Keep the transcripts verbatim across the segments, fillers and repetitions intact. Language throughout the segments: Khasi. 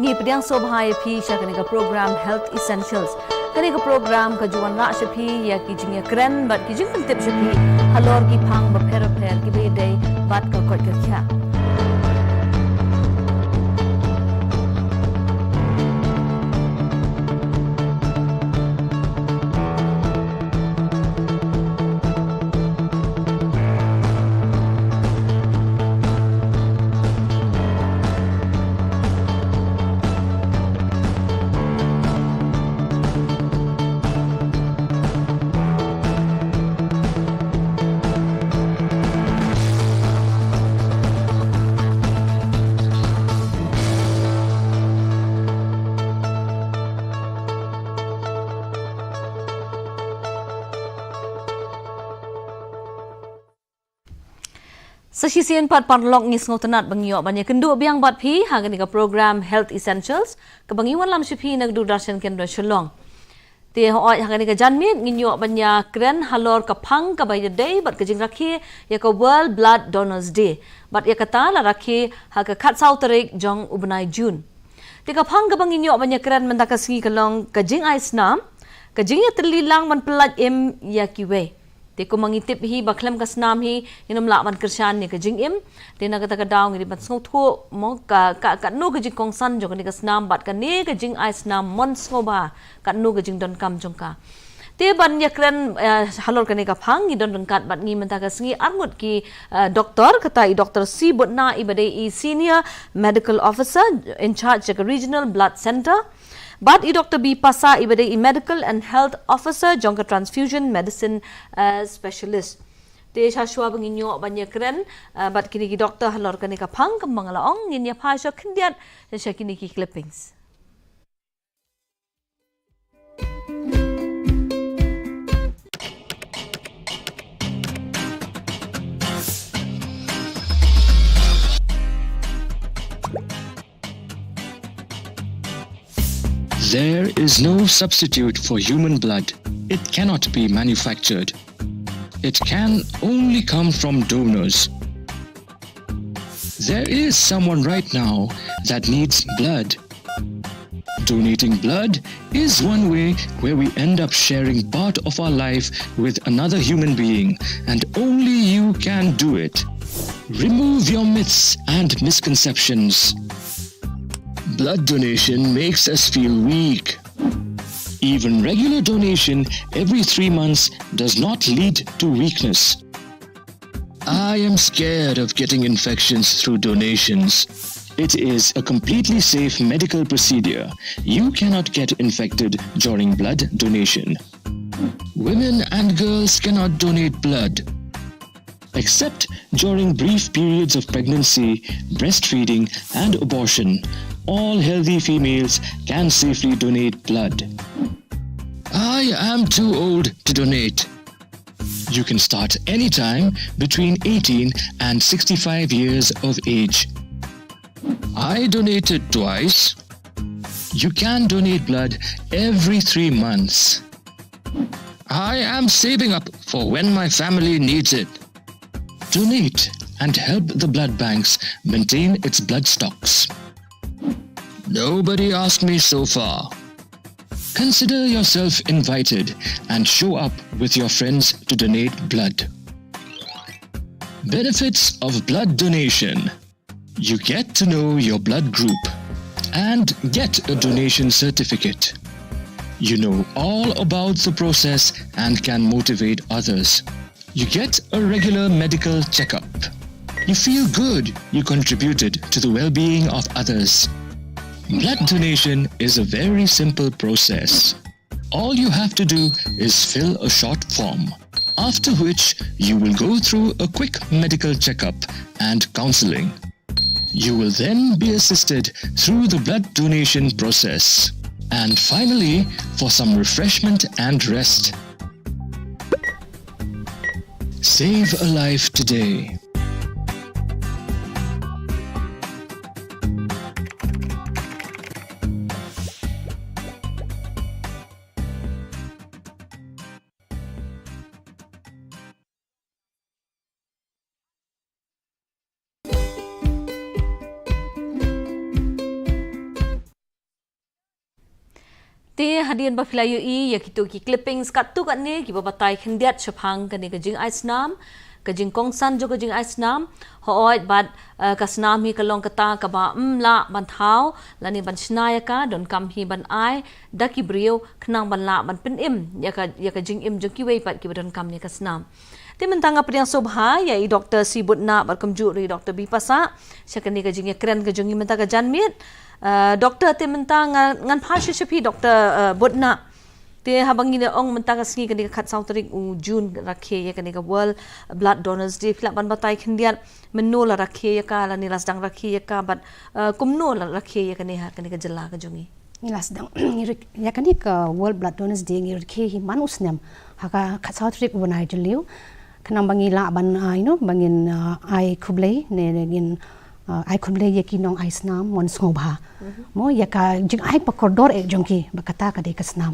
Ngi pdiang sngewbha ïa phi sha kane ka program Health Essentials. Kane ka program ka ju wanrah sha phi ïa ki jingïakren bad ki jingpyntip sha phi halor ki phang bapher bapher kiba ïadei bad ka koit ka khiah. Sa shisien pat paralok, ngi sngewtynnat ba ngi ïoh ban ïakynduh biang bad phi ha kane ka program Health Essentials kaba ngi wanlam sha phi na ka Doordarshan Kendra Shillong. Te hooid, ha kane ka janmiet ngin ïoh ban ïakren halor ka phang kaba ïadei bad ka jingrakhe ïa ka World Blood Donors Day, bad ïa kata la rakhe ha ka khatsaw tarik jong u bnai June. Te ka phang kaba ngin ïoh ban ïakren mynta ka sngi ka long ka jingai snam, ka jingïatylli lang ban pyllait im ïa kiwei. Te kumba ngi tip hi ba khlem ka snam hi ngin ym lah ban kyrshan ïa ka jingim. Te na kata ka daw ngi dei ban sngewthuh mo ka, ka, katno ka jingkongsan jong kane ka snam bad kane ka jingai snam mon sngewbha katno ka jingdonkam jong ka. Te ban ïakren, eh, halor kane ka phang ngi don ryngkat bad ngi mynta ka sngi arngut ki, eh, doktor, kata i Doktor C Butna iba dei i Senior Medical Officer in charge jong ka Regional Blood Centre. Bad i Doktor B Passah iba dei i Medical and Health Officer jong ka Transfusion Medicine, eh, Specialist. Te sha shuwa ba ngin ïoh ban ïakren, eh, bad kine ki doktor halor kane ka phang, kumba nga la ong, ngin ïa phai sha khyndiat sha kine ki clippings. There is no substitute for human blood. It cannot be manufactured. It can only come from donors. There is someone right now that needs blood. Donating blood is one way where we end up sharing part of our life with another human being, and only you can do it. Remove your myths and misconceptions. Blood donation makes us feel weak. Even regular donation every three months does not lead to weakness. I am scared of getting infections through donations. It is a completely safe medical procedure. You cannot get infected during blood donation. Women and girls cannot donate blood. Except during brief periods of pregnancy, breastfeeding, and abortion, all healthy females can safely donate blood. I am too old to donate. You can start anytime between eighteen and sixty-five years of age. I donated twice. You can donate blood every three months. I am saving up for when my family needs it. Donate and help the blood banks maintain its blood stocks. Nobody asked me so far. Consider yourself invited and show up with your friends to donate blood. Benefits of blood donation. You get to know your blood group and get a donation certificate. You know all about the process and can motivate others. You get a regular medical checkup. You feel good you contributed to the well-being of others. Blood donation is a very simple process. All you have to do is fill a short form, after which you will go through a quick medical checkup and counseling. You will then be assisted through the blood donation process. And finally, for some refreshment and rest. Save a life today. Te hadien ba phi la ïohi ïa kito ki clippings katto katne kiba batai khyndiat shaphang kane ka jingai snam, ka jingkongsan jong ka jingai snam, hooid bad, eh, ka snam hi ka long kata kaba ym lah ban thaw lane ban shna ïa ka, donkam hi ban ai da ki briew khnang ban lah ban pynim ïa ka, ïa ka jingim jong kiwei pat kiba donkam ïa ka snam. Te mynta nga pdiang sngewbha ïa i Doktor C Butnah bad kumjuh ruh i Doktor B Passah sha kane ka jingïakren ka jong ngi mynta ka janmiet. Eh, Doktor, te mynta nga, ngan phai sha phi Doktor, eh, Butnah. Te haba ngi ong mynta ka sngi kane ka khatsaw tarik u June rakhe ïa kane ka World Blood Donors Day, phi lah ban batai khyndiat mynno la rakhe ïa ka lane la sdang rakhe ïa ka bad, eh, kumno la rakhe ïa kane ha kane ka jylla ka jong ngi? Ngi la sdang, ngi rak-, ïa kane ka World Blood Donors Day ngi rakhe hi man u snem ha ka khatsaw tarik u bnai Jylliew. Khnang ba ngi lah ban, ah, you know, ba ngin, ah, ai khublei ne, ne ngin, ah, ai khublei ïa ki nongai snam mon sngewbha. Mo ïa ka jingai ba kordor eh jong ki ba kata ka dei ka snam.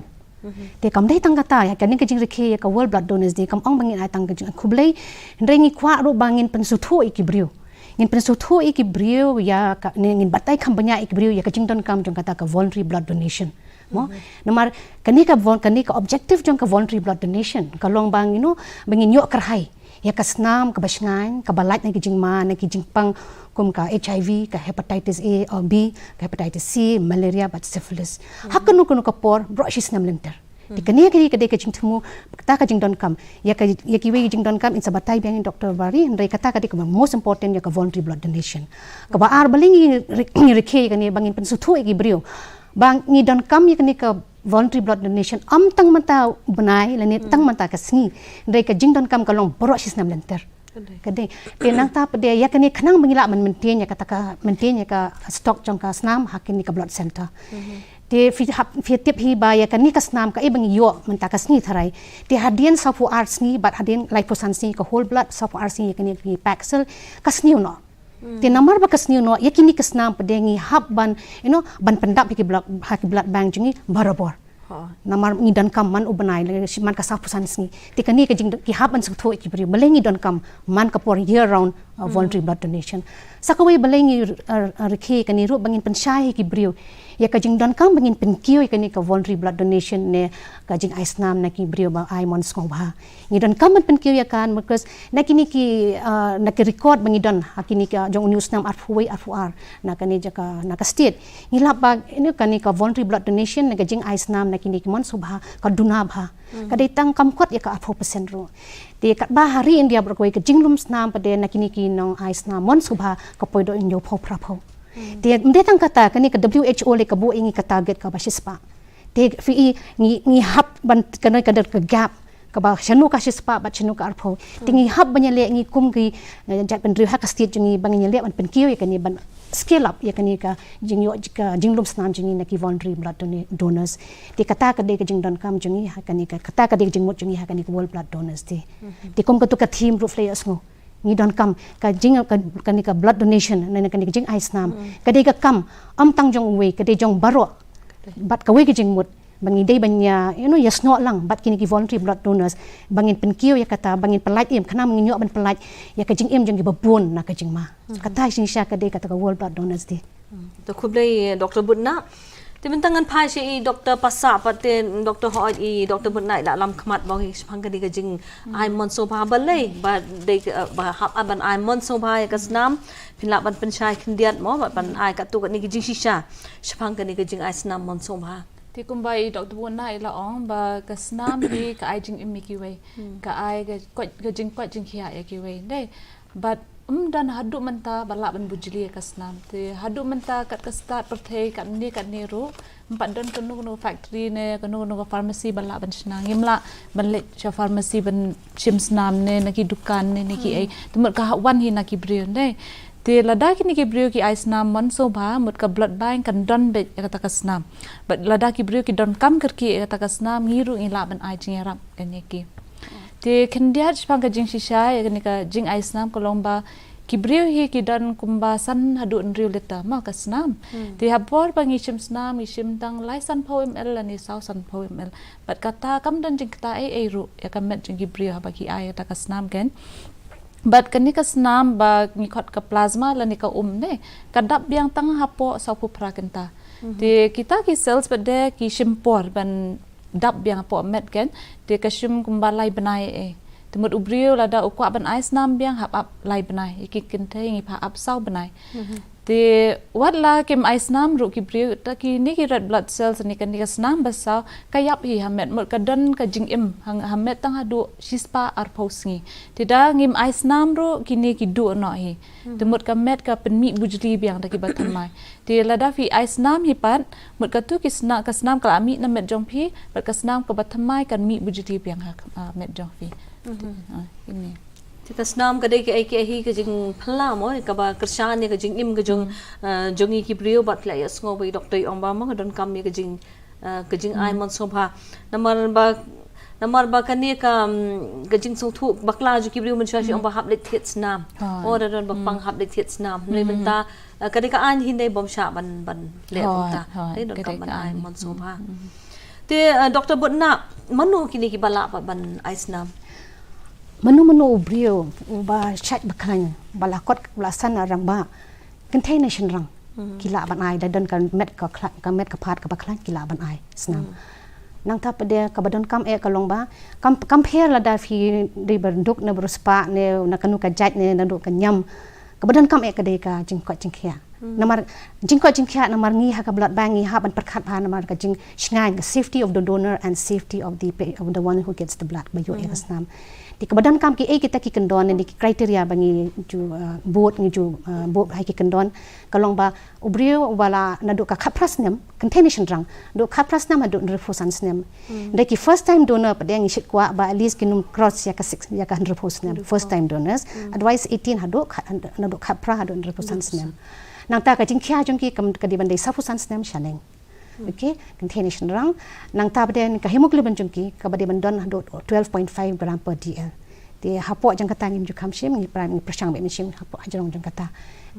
Te kam dei tang kata, ïa kane ka jingrakhe ïa ka World Blood Donors Day kam ong ba ngin ai tang ka jingkhublei, hynrei ngi kwah ruh ba ngin pynsngewthuh ïa ki briew. Ngin pynsngewthuh ïa ki briew ïa ka, ne ngin batai kham bniah ïa ki briew ïa ka jingdonkam jong kata ka voluntary blood donation. Mo, namar kane ka vol-, kane ka objective jong ka voluntary blood donation ka long ba ngin, you know, ba ngin ïoh kyrhai ïa ka snam kaba shngaiñ, kaba lait na ki jingma, na ki jingpang kum ka H I V, ka hepatitis A or B, ka hepatitis C, malaria bad syphilis. Ha kano kano ka por baroh shi snem lynter. Te kane ka dei ka jingthmu, kata ka jingdonkam. Ïa ka, ïa kiwei ki jingdonkam yn sa batai biang i Doktor Bari, hynrei kata ka dei kaba most important ïa ka voluntary blood donation. Kaba ar, balei ngi ri-, ngi rakhe ïa kane, ba ngin pynsngewthuh ïa ki briew ba ngi donkam ïa kane ka voluntary blood donation ym tang mynta u bnai lane tang mynta ka sngi. Hynrei ka jingdonkam ka long baroh shi snem lynter. Ka dei. Te nangta pat de ïa kane khnang ba ngi lah ban maintain ïa kata ka, maintain ïa ka stock jong ka snam ha kine ki blood center. Te phi hap, phi tip hi ba ïa kane ka snam kaei ba ngi ïoh mynta ka sngi tharai. Te hadien sawphew ar sngi bad hadien laiphew san sngi ka whole blood, sawphew ar sngi ïa kane ki package ka sniew noh. Te namar ba ka sniew noh, ïa kine ki snam pat de ngi hap ban, you know, ban pyndap ïa ki blood, ha ki blood bank jong ngi barabor. Namar ngi donkam man u bnai, lane shi man ka sawphew san sngi. Te kane ka jing, ngi hap ban sngewthuh ïa ki briew balei ngi donkam man ka por year round, uh, voluntary blood donation. Sa kawei balei ngi, uh, uh, rakhe kane ruh ba ngin pynshai ïa ki briew ïa ka jingdonkam ba ngin pynkiew ïa kane ka voluntary blood donation ne ka jingai snam na ki briew ba ai mon sngewbha. Ngi donkam ban pynkiew ïa ka, because na kine ki, ah, na ki record ba ngi don ha kine ki, ah, jong une u snem arphew wei arphew ar, na kane jaka, na ka state ngi lap ba, you know, kane ka voluntary blood donation ne ka jingai snam na kine ki mon sngewbha ka duna bha. Ka dei tang kam kot ïa ka arphew percent ruh. Te katba ha ri India baroh kawei ka jinglum snam pat de na kine ki nongai snam mon sngewbha ka poi dor hynñiewphew phraphew. Te ym dei tang kata, kane ka W H O lei ka buh ïa ngi ka target kaba shispah. Te phi i ngi, ngi hap ban, kane ka dei ka gap kaba shano ka shispah bad shano ka arphew. Te ngi hap ban ïaleh ngi kum ki, eh, jaitbynriew ha ka state jong ngi ba ngin ïaleh ban pynkiew ïa kane ban scale up ïa kane ka jingïoh ka jinglum snam jong ngi na ki voluntary blood dona-, donors. Te kata ka dei ka jingdonkam jong ngi ha kane ka, kata ka dei ka jingmut jong ngi ha kane ka World Blood Donors Day. Te kum katu ka theme ruh phi la ïohsngew. Ngi donkam ka jing, ka, kane ka blood donation, ne kane ka jingai snam. Ka dei ka kam ym tang jong uwei, ka dei jong baroh. Bad kawei ka jingmut ba ngi dei ban ïa, you know, ïasnoh lang bad kine ki voluntary blood donors ba ngin pynkiew ïa kata, ba ngin pynlait im, khnang ba ngin ïoh ban pynlait ïa ka jingim jong kiba bun na ka jingma. Kata hi shisha ka dei kata ka World Blood Donors Day. To khublei Doktor Butnah. Te mynta ngan phai sha i Doktor Passah pat te Doktor, hooid i Doktor Butnah i la lam khmat ba ngi shaphang ka dei ka jingai mon sngewbha, balei ba dei ka, ba hap ban ai mon sngewbha ïa ka snam, phin lah ban pynshai khyndiat mo, ban ai katto katne ka jingshisha shaphang kane ka jingai snam mon sngewbha. Te kumba i Doktor Butnah i la ong ba ka snam hi ka ai jingim ïa kiwei. Ka ai ka koit, ka jingkoit jingkhiah ïa kiwei. Dei, bad ym don haduh mynta ba lah ban bujli ïa ka snam. Te haduh mynta kat ka stad pyrthei katne katne ruh, ym pat don kano kano factory ne kano kano ka pharmacy ba lah ban shna. Ngim lah ban leit sha pharmacy ban shim snam ne na ki dukan ne, ne kiei. Te mut ka hap wan hi na ki briew, dei. Te lada kine ki briew ki ai snam mon sngewbha, mut ka blood bank kan don beit ïa kata ka snam. Bad lada ki briew ki donkam kyrkieh ïa kata ka snam, ngi ruh ngi lah ban ai jingïarap ïa kine ki. Te khyndiat shaphang ka jingshisha ïa kane ka jingai snam ka long ba ki briew hi ki don kumba san haduh hynriew litre mo ka snam. Te ha por ba ngi shim snam, ngi shim tang lai sanphew M L lane saw sanphew M L. Bad kata kam don jingktah ei ei ruh ïa ka met jong ki briew haba ki ai kata ka snam, kan. Bad kane ka snam ba ngi khot ka plasma lane ka um ne, ka dap biang tang hapoh sawphew phra kynta. Te kita ki cells pat de ki shim por ban dap biang hapoh met ken, te ka shim kumba lai bnai eh. Te mut u briew lada u kwah ban ai snam biang hap ap lai bnai, ïa ki kynthei ngi phah ap saw bnai. Te wat la kim ai snam ruh ki briew, ta kine ki red blood cells ne kane ka snam ba saw ka ïap hi ha met, mut ka don ka jingim ha, ha met tang haduh shispah arphew sngi. Te da ngim ai snam ruh kine ki duh noh hi. Te mut ka met ka pynmih bujli biang da kiba thymmai. Te lada phi ai snam hi pat, mut katu ki snam, ka snam ka la mih na met jong phi, bad ka snam kaba thymmai kan mih bujli biang ha, ah, met jong phi. Ah, kine. Te ka snam ka dei kaei kaei hi ka jingphylla mo, kaba kyrshan ïa ka jingim ka jong, ah, jong ngi ki briew, bad phi la ïohsngew ba i doktor i ong ba mo ka donkam ïa ka jing, ah, ka jingai mon sngewbha. Namar ba, namar ba kane ka, mm, ka jingsngewthuh bakla jong ki briew mynshuwa shi ong ba hap leit thied snam. O, da don ba pang hap leit thied snam. Hynrei mynta, ah, ka dei ka aiñ hi, hynrei bym shah ban, ban leh kumta. Hooid, hooid, ka dei donkam ban ai mon sngewbha. Te, ah, doktor Butna, mano kine kiba lah pat ban ai snam? Mano mano u briew uba shait ba khlaiñ, ba la kot ba la san rangbah, kynthei ne shynrang, ki lah ban ai, da don ka met ka khlaiñ, ka met ka phad kaba khlaiñ, ki lah ban ai snam. Nangta pat de kaba donkam eh ka long ba kam, kam pher lada phi dei ba duk ne ba riewspah ne na kano ka jait ne naduh ka niam. Kaba donkam eh ka dei ka jingkoit jingkhiah. Namar jingkoit jingkhiah, namar ngi ha ka blood bank ngi hap ban pyrkhat bha namar ka jingshngaiñ, ka safety of the donor and safety of the pa-, of the one who gets the blood, ba ïoh ïa ka snam. Te kaba donkam kiei kita ki kyndon ne ki criteria ba ngi ju, uh, bud, ngi ju, uh, bud ha ki kyndon, ka long ba u briew uba la naduh ka khatphra snem, kynthei ne shynrang, naduh khatphra snem haduh hynriewphew san snem. Hynrei ki first time donor pat de ngi shait kwah ba at least kin ym cross ïa ka six, ïa ka hynriewphew snem. First time donors. Otherwise eighteen haduh kha-, naduh khatphra haduh hynriewphew san snem. Nangta ka jingkhia jong ki kam, ka dei ban dei sawphew san snem shaneng. Okay, kynthei ne shynrang. Nangta pat de ka hemoglobin jong ki kaba dei ban don haduh twelve point five gram per D L. Te hapoh jong kata ngim ju kham shim, ngi pyrshang beit ban shim hapoh hajrong jong kata.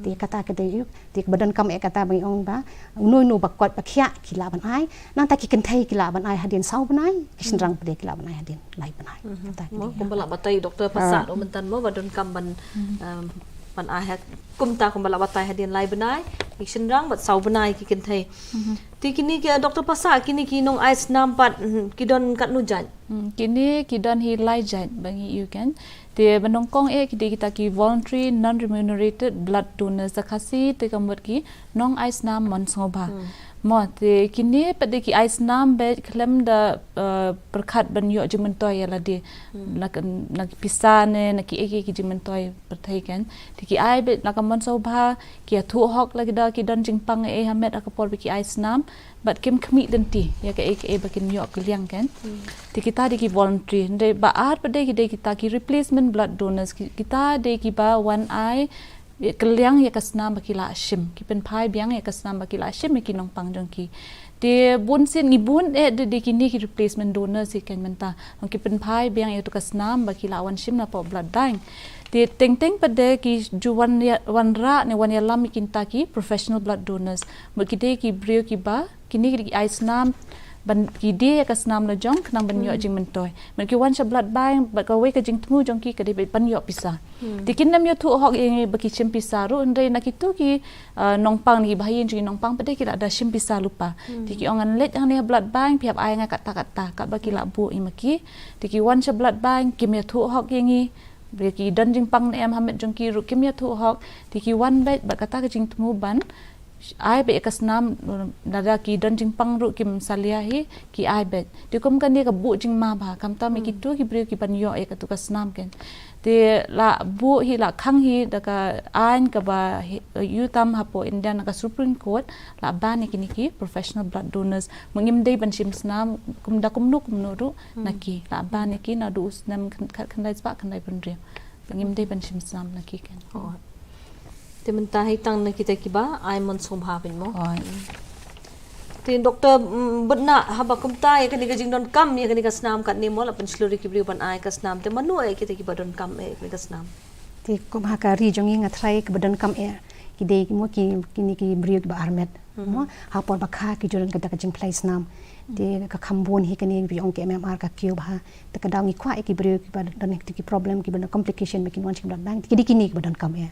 Te kata ka dei, te kaba donkam eh kata ba ngi ong ba uno uno ba kot ba khiah ki lah ban ai. Nangta ki kynthei ki lah ban ai hadien saw bnai, ki shynrang pat de ki lah ban ai hadien lai bnai. Kata ki dei. Kumba la batai doktor Passah ruh mynta mo ba donkam ban, um, ban ai ha, kumta kumba la batai hadien lai bnai ki shynrang bad saw bnai ki kynthei. Te kine ki, doktor Passah, kine ki nong ai snam pat, mm, ki don katno jait? Hmm, kine ki don hi lai jait ba ngi ïohi kan. Te ba nyngkong eh ki dei kita ki voluntary non remunerated blood donors, da Khasi te ka mut ki nong ai snam mon sngewbha. Mo, te kine pat de ki ai snam beit khlem da, eh, pyrkhat ban ïoh jingmyntoi ïa lade. Na ka, na ki pisa ne na kiei kiei ki jingmyntoi pyrthei kan. Te ki ai beit na ka mon sngewbha, ki ïathuh hok lada ki don jingpang eh ha met ha ka por ba ki ai snam. Bad kim khmih lynti ïa kaei kaei ba kin ïoh kylliang kan. Te kita dei ki voluntary. Hynrei ba ar pat de ki dei kita ki replacement blood donors. Ki-, kita dei kiba wan ai, eh, kylliang ïa ka snam ba ki la shim. Ki pynphai biang ïa ka snam ba ki la shim ïa ki nongpang jong ki. Te bun sien ngi bun eh de, de kine ki replacement donors hi kan mynta. Ki pynphai biang ïa tu ka snam ba ki la wan shim na poh blood bank. Te teng teng pat de ki ju wan ïa, wanrah ne wan ïalam ïa kita ki professional blood donors. Mut ki dei ki briew kiba, kine ki dei ki ai snam, ban ki die ïa ka snam la jong khnang ban ïoh jingmyntoi. Mut ki wan sha blood bank, bad kawei ka jingthmu jong ki ka dei ban ïoh pisa. Te kin nym ïathuh hok ïa ngi ba ki shim pisa ruh, hynrei na kitu ki, ah, nongpang ne ki bahaïing jong ki nongpang pat de ki la da shim pisa lypa. Te ki ong ngan leit hangne ha blood bank, phi hap ai nga katta katta, katba ki la buh ïa ma ki. Te ki wan sha blood bank, kim ïathuh hok ïa ngi. Ba ki don jingpang ne em ha met jong ki ruh kim ïathuh hok. Te ki wan beit bad kata ka jingthmu ban ai beit ïa ka snam, lada ki don jingpang ruh kim salia hi, ki ai beit. Te kum kane ka buh jingma bha, khamtam ïa kitu ki briew ki ban ïoh ïa katu ka snam kan. Te la buh hi, la khang hi da ka aiñ kaba hi, ïoh tam hapoh India na ka Supreme Court, la ban ïa kine ki professional blood donors. Mut ngim dei ban shim snam, kum da kumno kumno ruh, na ki, la ban ïa ki naduh u snem khan-, khan-, khyndai spah, khyndai phew hynriew. Ngim dei ban shim snam na ki kan. Te mynta hi tang na kita kiba ai mon sngewbha pyn mo. Te doktor, mm, Butna, haba kumta ïa kane ka jingdonkam ïa kane ka snam katne mo, la pynshlur ïa ki briew ban ai ka snam. Te mano eh kita kiba donkam eh ïa kane ka snam? Te kum ha ka ri jong ngi nga tharai kiba donkam eh ki dei ki mo ki, kine ki briew kiba armet. Mo, ha por ba kha ki ju don ka da ka jingphlei snam. Te ka kham bun hi kane ba ong ki M M R ka kiew bha. Te ka daw ngi kwah ïa ki briew kiba don ki problem kiba don complication ba kin wan sha ki blood bank. Te ki dei kine kiba donkam eh.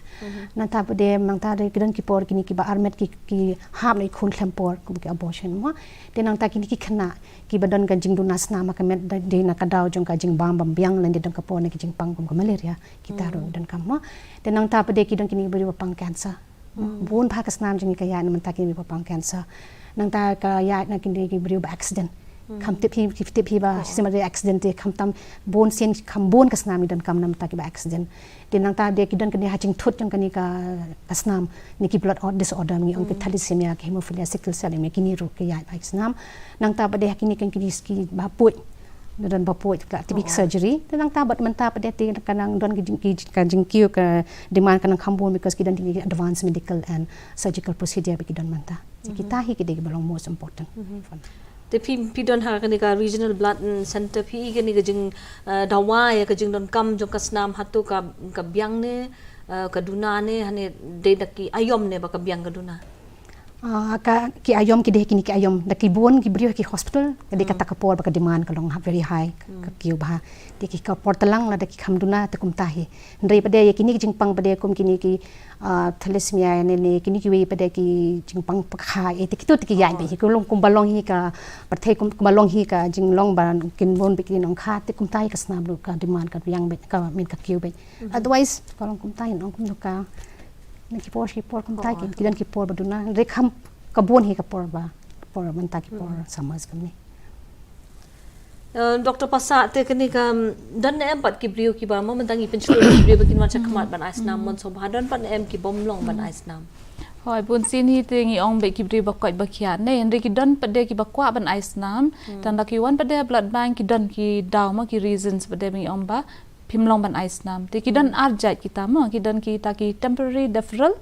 Nangta pat de, nangta de ki don ki por kine kiba armet ki, ki hap na i khun khlem por kum ki abortion mo. Te nangta kine ki khynnah kiba don ka jingduna snam ha ka met da, dei na ka daw jong ka jingbam bam biang lane don ka por na ki jingpang kum ka malaria. Kita ruh donkam mo. Te nangta pat de ki don kine kiba pang cancer. Bun bha ka snam jong ngi ka ïaid na mynta kine kiba pang cancer. Nangta ka ïaid na kine ki briew ba accident. Kham tip hi, ki tip hi ba shisien ba dei accident te khamtam bun sien kham bun ka snam ngi donkam na mynta kiba accident. Te nangta de ki don kane ha jingthut jong kane ka, ka snam ne ki blood or-, disorder ngi ong ki thalassemia, ki hemophilia, sickle cell anemia, kine ruh ki ïaid bha ka snam. Nangta pat de ha kine ki, kine ki ba puid. Don ba puid ka tip ki surgery. Te nangta bad mynta pat de te ka nang don ki jing, ki, ka jingkiew ka demand ka nang kham bun because ki don ki advanced medical and surgical procedure ba ki don mynta. Te kita hi ki dei kiba long most important. Te phi, phi don ha kane ka regional blood center phi i kane ka jing, eh, dawa ïa ka jingdonkam jong ka snam hato ka, ka biang ne, eh, ka duna ne, hane dei da ki aïom ne ba ka biang ka duna. Ah, ka, ki aïom ki dei kine ki aïom da ki bun ki briew ha ki hospital, ka dei kata ka por ba ka demand ka long very high, ka kiew bha. Te ki ka por tlang lada ki kham duna te kumta hi. Hynrei pat de ïa kine ki jingpang pat de kum kine ki, ah, thalassemia ne, ne kine kiwei pat de ki jingpang pakha eh te kito te ki ïaid beit hi, ka long kumba long hi ka pyrthei kum, kumba long hi ka jinglong ba kin bun beit ki nongkha te kumta hi ka snam ruh ka demand ka biang beit, ka, I mean, ka kiew beit. Otherwise ka long kumta hi, nong kumno ka, na ki por shi por kumta ki, ki don ki por ba duna. Hynrei kham ka bun hi ka por ba, por mynta ki por summers kumne. Eh, Doctor Passah, te kane ka, mm, don ne em pat ki briew kiba mo mynta ngi pynshlur ki briew ba kin wan sha khmat ban ai snam, mon so ba don pat ne em ki bym long ban ai snam. Hooid, bun sien hi te ngi ong beit ki briew ba koit ba khiah ne, hynrei ki don pat de kiba kwah ban ai snam. Tang da ki wan pat de blood bank ki don ki daw mo, ki reasons pat de ba ngi ong ba phim long ban ai snam. Te ki don ar jait kita mo, ki don kita ki temporary deferral.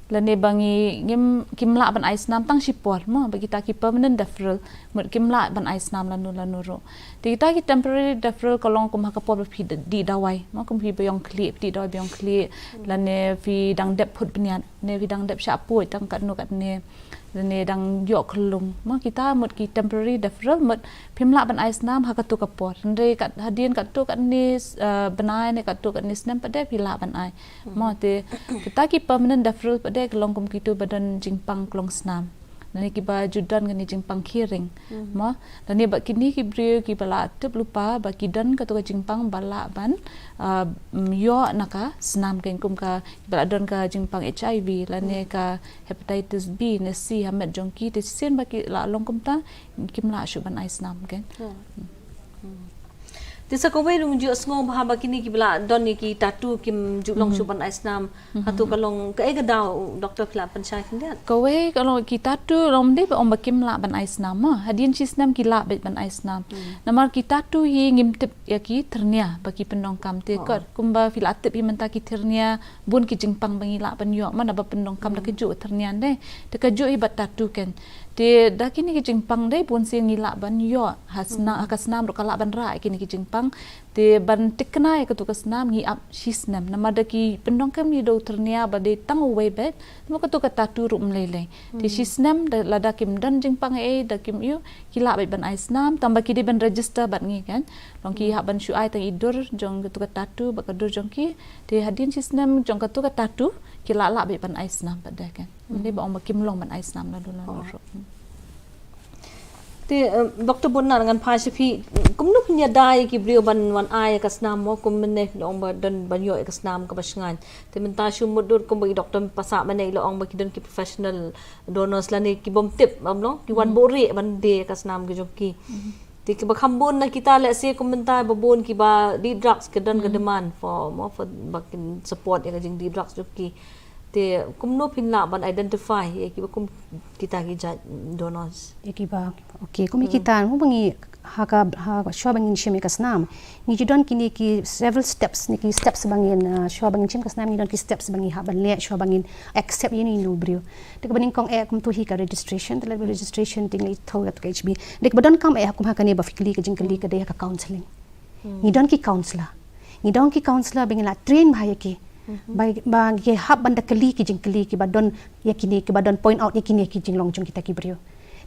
Lane ba ngi ngim, kim lah ban ai snam tang shi por mo, ba kita ki permanent deferral, mut kim lah ban ai snam lano lano ruh. Te kita ki temporary deferral ka long kum ha ka por ba phi d-, dih dawai mo, kum phi ba ïong khlieh, phi dih dawai ba ïong khlieh. Lane phi dang dep phut bniat, ne phi dang dep shah puid tang katno katne. Lane dang ïoh khyllung mo, kita mut ki temporary deferral, mut phim lah ban ai snam ha kato ka por. Hynrei kat hadien katto katne, eh, bnai ne katto katne snem pat de phi lah ban ai. Mo, te kita ki permanent deferral pat de ka long kum kito ba don jingpang klong snam. Lane kiba ju don kane jingpang khie ring. Mo, lane ba kine ki briew kiba la tip lypa ba ki don kato ka jingpang ba lah ban, ah, mm, ïoh na ka snam, kum ka, kiba la don ka jingpang H I V lane ka hepatitis B ne C ha met jong ki, te shisien ba ki la long kumta kim lah shuh ban ai snam. Te sa kawei ruh ngi ju sngew bha ba kine kiba la don ïa ki tattoo kim ju long shuh ban ai snam. Hato ka long kaei ka daw, Doctor, phi lah pynshai khyndiat? Kawei ka long ki tattoo long dei ba ong ba kim lah ban ai snam mo. Hadien shi snem ki lah beit ban ai snam. Namar ki tattoo hi ngim tip ïa ki thyrnia ba ki pyndonkam, te kot kumba phi la tip hi mynta ki thyrnia bun ki jingpang ba ngi lah ban ïoh mo, naba pyndonkam da kajuh thyrnia dei. Te kajuh hi bad tattoo ken. Te da kine ki jingpang dei bun sien ngi lah ban ïoh ha snam, ha ka snam ruh ka lah ban rah ïa kine ki jingpang. Te ban tikna ïa kato ka snam ngi ap shi snem. Namar da ki pyndonkam ïa u thyrnia ba dei tang uwei beit, namar kato ka tattoo ruh ym lei lei. Te shi snem da, lada kim don jingpang ei, da kim ïoh, ki lah beit ban ai snam, tang ba ki dei ban register bad ngi kan. Long ki hap ban shu ai tang i dur jong kato ka tattoo bad ka dur jong ki. Te hadien shi snem jong kato ka tattoo ki lah lah beit ban ai snam pat de kan. Ym dei ba ong ba kim long ban ai snam lano lano ruh. Te, eh, Doctor Bun, ngan phai sha phi, kumno phin ïada ïa ki briew ban wan ai ïa ka snam mo, kum mynne phi ong ba don ban ïoh ïa ka snam kaba shngaiñ. Te mynta shu mutdur kumba i Doctor Passah mynne i la ong ba ki don ki professional donors lane ki bym tip, bym long, ki wan buhrieh ban die ïa ka snam ka jong ki. Te kiba kham bun na kita, let's say, kum mynta ba bun kiba die drugs, ka don ka demand for, mo, for ba kin support ïa ka jingdie drugs jong ki. Te kumno phin lah ban identify ïa kiba kum kita ki jait donors? Ïa kiba, okay, kum ïa kita, mo, ba ngi ha ka, ha, shuwa ba ngin shim ïa ka snam, ngi ju don kine ki several steps, ne ki steps ba ngin, uh, shuwa ba ngin shim ka snam, ngi don ki steps ba ngi hap ban leh shuwa ba ngin accept ïa ine i briew. Te kaba nyngkong eh kumto hi ka registration, te lada registration te ngi la ïathuh ïa ka H B. Te kaba donkam eh ha kum ha kane ba phi kylli ka jingkylli ka dei ha ka counselling. Ngi don ki counselor. Ngi don ki counselor ba ngi la train bha ïa ki. Ba, ba ki hap ban da kylli ki jingkylli kiba don ïa kine, kiba don point out ïa kine ki jinglong jong kita ki briew.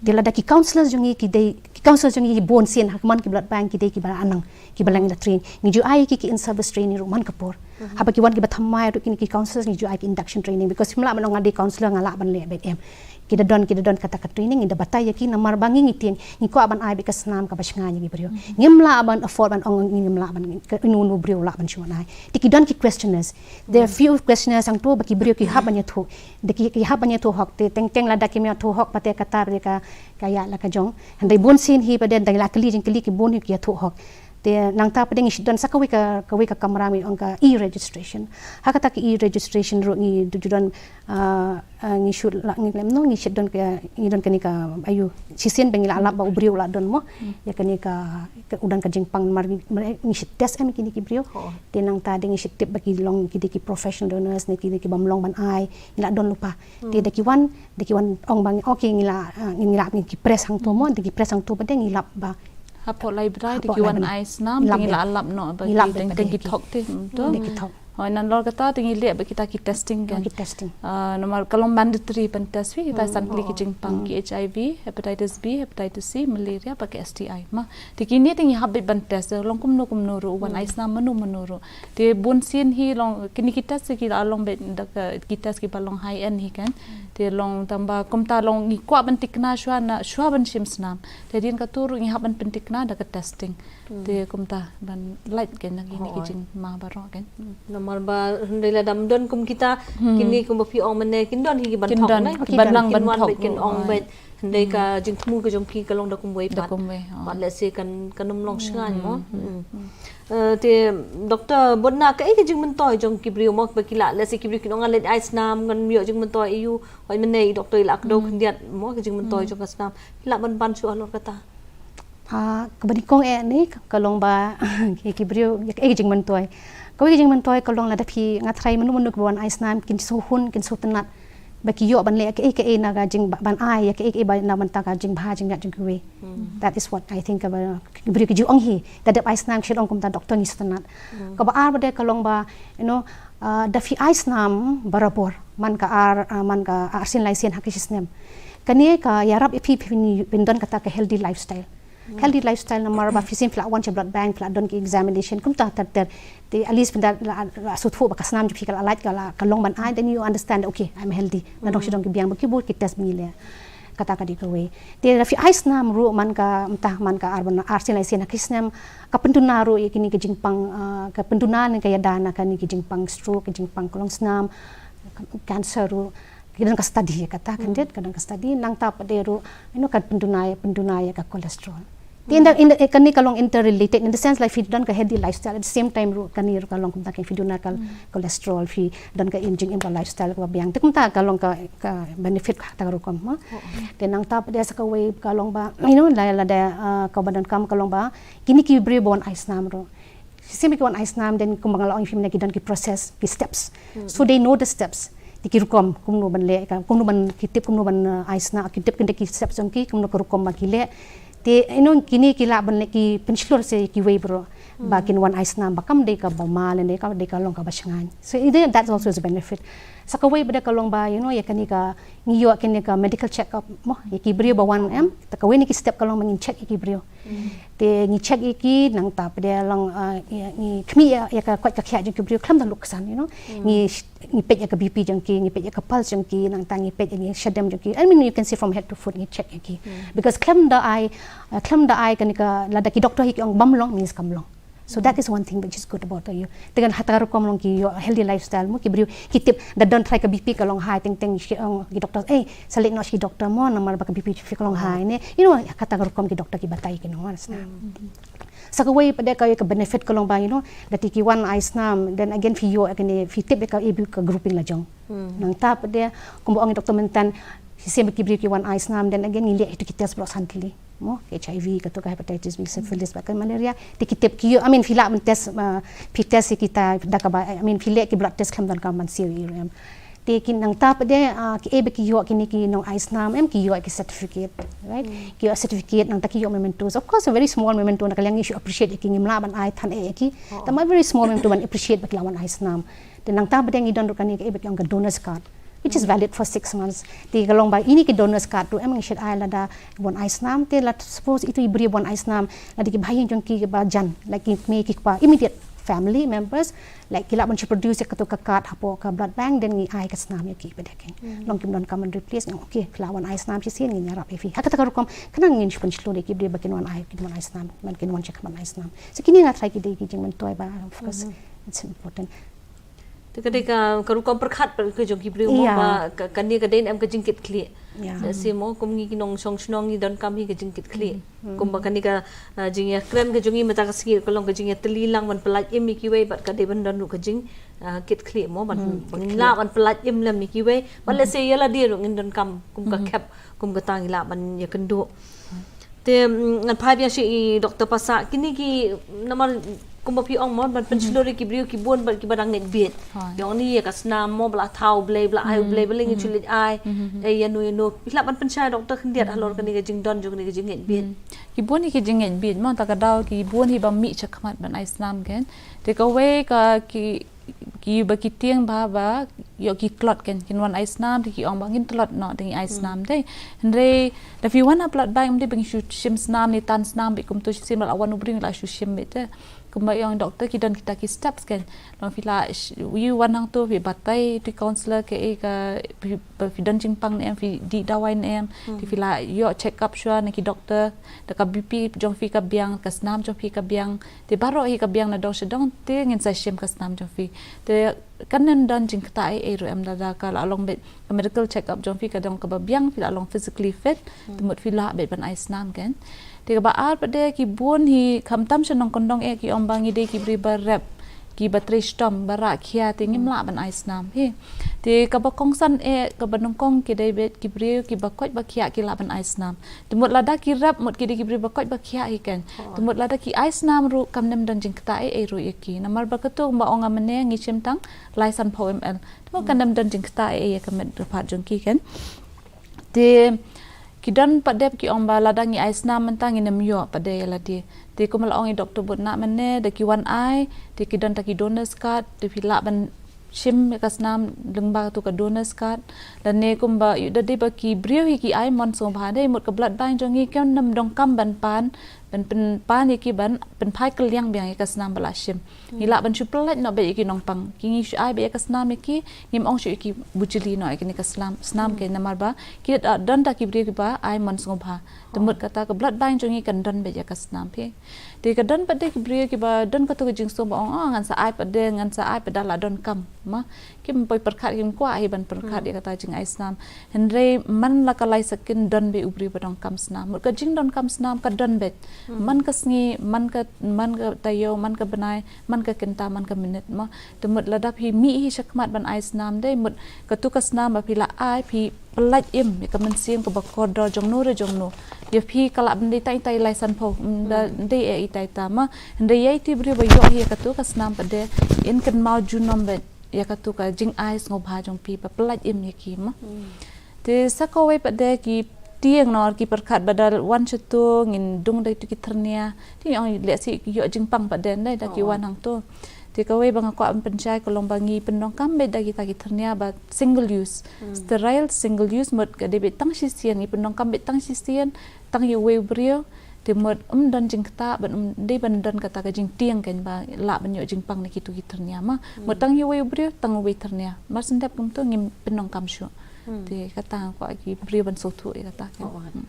Te lada ki counsellors jong ngi ki dei, ki counsellors jong ngi bun sien ha ka man ki blood bank ki dei kiba anang, kiba la ngi la train. Ngi ju ai ki, ki in service training ruh man ka por. Haba ki wan kiba thymmai ruh kine ki counsellors ngi ju ai ki induction training, because phim lah ban ong nga dei counsellor nga lah ban leh beit, em. Ki da don, ki da don kata ka training, ngi da batai ïa ki namar ba ngi, ngi tieng ngi kwah ban ai beit ka snam kaba shngaiñ ïa ki briew. Ngim lah ban afford ban ong ngim lah ban, ka uno uno u briew lah ban shu ai. Te ki don ki questionnaires. There are few questionnaires hangto ba ki briew ki hap ban ïathuh. Da ki, ki hap ban ïathuh hok, te teng teng lada kim ïathuh hok pat te kata pat te ka, ka ïaid la ka jong. Hynrei bun sien hi pat te da la kylli jingkylli ki bun hi ki ïathuh hok. Te nangta pat te ngi shu don sa kawei ka, kawei ka kamra ngi ong ka e-registration. Ha kata ka e-registration ruh ngi ju don, ah, ah, ngi shu la, ngi lem no, ngi shu don ka, ngi don kane ka, ayu, shisien ba ngi la lap ba u briew u la don mo. Ïa kane ka, ka u don ka jingpang mar, mar, ngi shu test em kine ki briew. Te nangta de ngi shu tip ba ki long ki dei ki professional donors ne ki dei ki bym long ban ai, ngi la don lypa. Te da ki wan, da ki wan ong ba ngi, okay, ngi la, ah, ngi la, ngi ki press hangto mo, da ki press hangto pat te ngi lap ba. Hapoh lai bnai da ki wan ai snam, te ngi la lap noh ba ngi lap ki, teng teng ki thok te, hmm, to. Da ki thok. Hooid, nalor kata te ngi leh bad kita ki testing kan. Ki testing. Ah, namar ka long mandatory ban test, phi, kita san tylli ki jingpang, ki H I V, hepatitis B, hepatitis C, malaria bad ki S T I. Ma, te kine te ngi hap beit ban test, long kumno kumno ruh, wan ai snam mano mano ruh. Te bun sien hi long, kine ki test ki la long beit da ka, ki test kiba long high end hi kan. Te long tang ba kumta long ngi kwah ban thikna shuwa na, shuwa ban shim snam. Te hadien kato ruh ngi hap ban pynthikna da ka testing. Te kumta ban lait kan na kine ki jingma baroh kan. Namar ba hynrei lada ym don kum kita, kine kumba phi ong mynne kin don hi ki ban thok, ne? Ki ban nang ban thok, kin ong beit. Hynrei ka jingthmu ka jong ki ka long da kumwei pat. Da kumwei, oh. Pat lehse kan, kan ym long shngaiñ mo. Eh, te Doctor Botna, kaei ka jingmyntoi jong ki briew mo ba ki la, lehse ki briew kin ong nga leit ai snam, ngan ym ïoh jingmyntoi, aiu, hooid mynne i doctor i la kdew khyndiat mo ka jingmyntoi jong ka snam. Ki lah ban ban shuh halor kata. Ah, kaba nyngkong eh ni ka long ba ki, ki briew, kaei ka jingmyntoi. Kawei ka jingmyntoi ka long lada phi, nga tharai mano mano kiba wan ai snam kin sngewhun, kin sngewtynnat. Ba ki ïoh ban leh kaei kaei na ka jing ba-, ban ai ïa kaei kaei ba na bynta ka jingbha jingïap jong kiwei. That is what I think, kaba ki briew ki ju ong hi. Da dep ai snam ki shu ong kumta doctor ngi sngewtynnat. Kaba ar pat te ka long ba, you know, ah, da phi ai snam barabor man ka ar, ah, man ka arsien laisien ha ka shisnem. Kane ka ïarap ïa phi phin, phin don kata ka healthy lifestyle. Healthy lifestyle namar ba phi sien phi la wan sha blood bank, phi la don ki examination kumta ter ter. Te at least phin da la, la sngewthuh ba ka snam jong phi ka la lait, ka la, ka long ban ai, then you understand, okay, I'm healthy. Na dong shi dong ki biang ba ki bun ki test ba ngi leh. Kata ka dei kawei. Te lada phi ai snam ruh man ka, mynta man ka ar bnai, arsien laisien ha ka snem, ka pynduna ruh ïa kine ki jingpang, ah, ka pynduna ne ka ïada na kine ki jingpang stroke, ki jingpang ka long snam, cancer ruh. Ka don ka study ïa kata, kan, ka don ka study, nangta pat de ruh, you know, ka pynduna ïa, pynduna ïa ka cholesterol. Te in the, in the, eh, kane ka long interrelated in the sense, like, phi don ka healthy lifestyle, at the same time ruh kane ruh ka long kumta, ka phi duna ka cholesterol, phi don ka im jingim ka lifestyle kaba biang. Te kumta ka long ka, ka benefit kata ka rukom mo. Te nangta pat de sa kawei ka long ba, you know, la, lada, ah, kaba donkam ka long ba kine ki briew ba wan ai snam ruh. Shisien ba ki wan ai snam, then kumba nga la ong ïa phi mynne ki don ki process, ki steps. So they know the steps. Te ki rukom kumno ban leh, ka, kumno ban, ki tip kumno ban, uh, ai snam, ki tip kine ki steps jong ki, kumno ka rukom ba ki leh. Te, you know, kine ki lah ban leh, ki pynshlur sha kiwei baroh ba kin wan ai snam ba kam dei kaba mal, dei ka, dei ka long kaba shngaiñ. So, i de, that also is a benefit. Sa kawei pat de ka long ba, you know, ïa kane ka, ngi ïoh kane ka medical check up mo, ïa ki briew ba wan em, te kawei na ki step ka long ba ngin check ïa ki briew. Te ngi check ïa ki, nangta pat de long, ah, ïa, ngi khmih ïa, ïa ka koit ka khiah jong ki briew khlem da luk ksan, you know. Ngi sh-, ngi peit ïa ka B P jong ki, ngi peit ïa ka pulse jong ki, nangta ngi peit ïa, ngi shadem jong ki. I mean, you can see from head to foot ngi check ïa ki. Because khlem da ai, ah, khlem da ai kane ka, lada ki doctor hi ki ong bym long, means kam long. So that is one thing which is good about you. Te kan ha kata ka rukom long ki ïoh healthy lifestyle mo, ki briew ki tip, da don trai ka B P ka long high, teng teng ki ong ki doctor, eh, sa leit noh sha ki doctor mo, namar ba ka B P phi ka long high ne. You know, ha kata ka rukom ki doctor ki batai ki nongwan sna. Sa kawei pat de ka, ka benefit ka long ba, you know, da te ki wan ai snam, then again phi ïoh kane, phi tip ïa ka, ïa ka grouping la jong. Nangta pat de kumba ong doctor mynta, shisien ba ki briew ki wan ai snam, then again ngi leh ïa ki test baroh san tylli. Mo, H I V, kato ka hepatitis B, syphilis, bad ka malaria. Te ki tip ki ïoh, I mean, phi lah ban test, uh, phi test ïa kita da kaba, I mean, phi leh ki blood test khlem donkam ban siew ïa u em. Te ki nangta pat de, uh, kiei ba ki ïoh kine ki nong ai snam em, ki ïoh ki certificate, right? Ki ïoh certificate, nangta ki ïoh mementos. Of course, a very small memento, na ka liang ngi shu appreciate ïa ki, ngim lah ban ai than eh ïa ki. Tangba very small memento ban appreciate ba ki la wan ai snam. Te nangta pat de ngi don ruh kane ka, eh, ba ki ong ka donors card, which is valid for six months. Te ka long ba ine ki donors card ruh em ngi shait ai lada wan ai snam, te la suppose itu i briew wan ai snam, lada ki bahaïing jong ki ba jan, like ki kmie ki kpa, immediate family members, like ki lah ban shu produce ïa kato ka card hapoh ka blood bank, then ngi ai ka snam ïa ki pat de. Long kim donkam ban replace, ngi ong okay, ki la wan ai snam shisien, ngin ïarap ïa phi. Ha kata ka rukom, khnang ngin shu pynshlur ïa ki briew ba kin wan ai, kin wan ai snam, ban kin wan check up ban ai snam. So kine nga tharai ki dei ki jingmyntoi ba, of course, it's important. Te ka dei ka, ka rukom pyrkhat pat ka jong ki briew mo, ba ka, kane ka dei ne em ka jingkitkhlieh. Lehse mo kum ngi ki nongshong shnong ngi donkam hi ka jingkitkhlieh. Kumba kane ka, ah, jingïakren ka jong ngi mynta ka sngi ka long ka jingïatylli lang ban pyllait im ïa kiwei bad ka dei ban don ruh ka jing, ah, kitkhlieh mo ban, ban lah ban pyllait im lem ïa kiwei. Bad lehse ïa lade ruh ngin donkam kum ka khep, kum kata ngi lah ban ïakynduh. Te, mm, ngan phai biang sha i Doctor Passah, kine ki namar kumba phi ong mo ban pynshlur ïa ki briew ki bun bad kiba dang ngeit bieit. Ïong ni ïa ka snam mo ba la thaw Blei, ba la ai Blei, ba la ngin shu leit ai. Eh, ïa no ïa no. Phi lah ban pynshai Doctor khyndiat halor kane ka jingdon jong kane ka jingngeit bieit. Ki bun ïa ki jingngeit bieit mo, ta ka daw ki bun hi ba mih shakhmat ban ai snam kan. Te kawei ka ki, ki ba ki tieng ba, ba ïoh ki tlot kan, kin wan ai snam te ki ong ba ngin tlot noh te ngi ai snam te. Hynrei da phi wan ha blood bank ym dei ba ngi shu shim snam ne tan snam beit kumto shisien, ba la wan u briew la shu shim beit te. Kumba ïong Doctor ki don kita ki steps kan. Long phi la sh-, ïoh wan hangto phi batai tu counsellor kaei ka phi, ba phi don jingpang ne em, phi dih dawai ne em. Te phi la ïoh check up shuwa na ki Doctor, da ka B P jong phi ka biang, ka snam jong phi ka biang. Te baroh hi ka biang na dong sha dong, te ngin sa shim ka snam jong phi. Te kan ym don jingktah ei ei ruh em lada ka la long beit ka medical check up jong phi ka dong kaba biang, phi la long physically fit, te mut phi lah beit ban ai snam kan. Te kaba ar pat de ki bun hi khamtam sha nongkyndong eh ki ong ba ngi dei ki briew ba rep, kiba trei shitom, ba rah khia te ngim lah ban ai snam hi. Te kaba kongsan eh, kaba nyngkong ki dei beit ki briew kiba koit ba khiah ki lah ban ai snam. Te mut lada ki rep mut ki dei ki briew ba koit ba khiah hi kan. Te mut lada ki ai snam ruh kam nym don jingktah ei ei ruh ïa ki. Namar ba kato kumba ong nga mynne ngi shim tang lai sanphew M L. Te mut kam nym don jingktah ei ei ïa ka met rymphat jong ki kan. Te ki don pat de ki ong ba lada ngi ai snam mynta ngin nym ïoh pat de ïa lade. Te kumba la ong i Doctor Buddnah mynne da ki wan ai, te ki don ta ki donors card, te phi lah ban shim ïa ka snam lyngba tu ka donors card. Lane kumba ïoh da dei ba ki briew hi ki ai mon sngewbha dei mut ka blood bank jong ngi kan nym donkam ban pan, ban pynpan ïa ki ban pynphai kylliang biang ïa ka snam ba la shim. Ngi lah ban shu pyllait noh beit ïa ki nongpang. Ki ngi shu ai beit ïa ka snam ïa ki, ngim ong shu ïa ki bujli noh ïa kane ka snam, snam kan namar ba ki da don ta ki briew kiba ai mon sngewbha. Te mut kata ka blood bank jong ngi kan don beit ïa ka snam phi. Te ka don pat de ki briew kiba don kato ka jingsngew ba ong, oh, ngan sa ai pat de, ngan sa ai pat da la donkam. Ma, kim poi pyrkhat, kim kwah hi ban pyrkhat ïa kata jingai snam. Hynrei man la ka lai second don beit u briew ba donkam snam. Mut ka jingdonkam snam ka don beit. Man ka sngi, man ka, man ka taïew, man ka bnai, man ka kynta, man ka minit mo. Te mut lada phi mih hi shakhmat ban ai snam dei mut kato ka snam ba phi la ai phi pyllait im ïa ka mynsiem kaba kordor jong no re jong no. Ïa phi ka lah ban dei tang itai lai sanphew, ym da dei eh itai ta mo. Hynrei ïa itu i briew ba ïoh hi ïa kato ka snam pat de in kynmaw junom beit ïa kato ka jingai sngewbha jong phi ba pyllait im ïa ki mo. Te sa kawei pat de ki tieng noh ki pyrkhat ba da wan shato ngin dung da itu ki thyrnia. Te ngi ong lehse ïoh jingpang pat de dei da ki wan hangto. Te kawei ba nga kwah ban pynshai ka long ba ngi pyndonkam beit da kita ki thyrnia ba single use. Sterile single use mut ka dei beit tang shisien, ngi pyndonkam beit tang shisien, tang ïa uwei u briew. Te mut ym don jingktah ban ym dei ban don kata ka jingtieng kan ba lah ban ïoh jingpang na kitu ki thyrnia ma. Mut tang ïa uwei u briew, tang uwei thyrnia. Mar shen dep kumto ngim pyndonkam shuh. Te kata nga kwah ki briew ban sngewthuh ïa kata kan.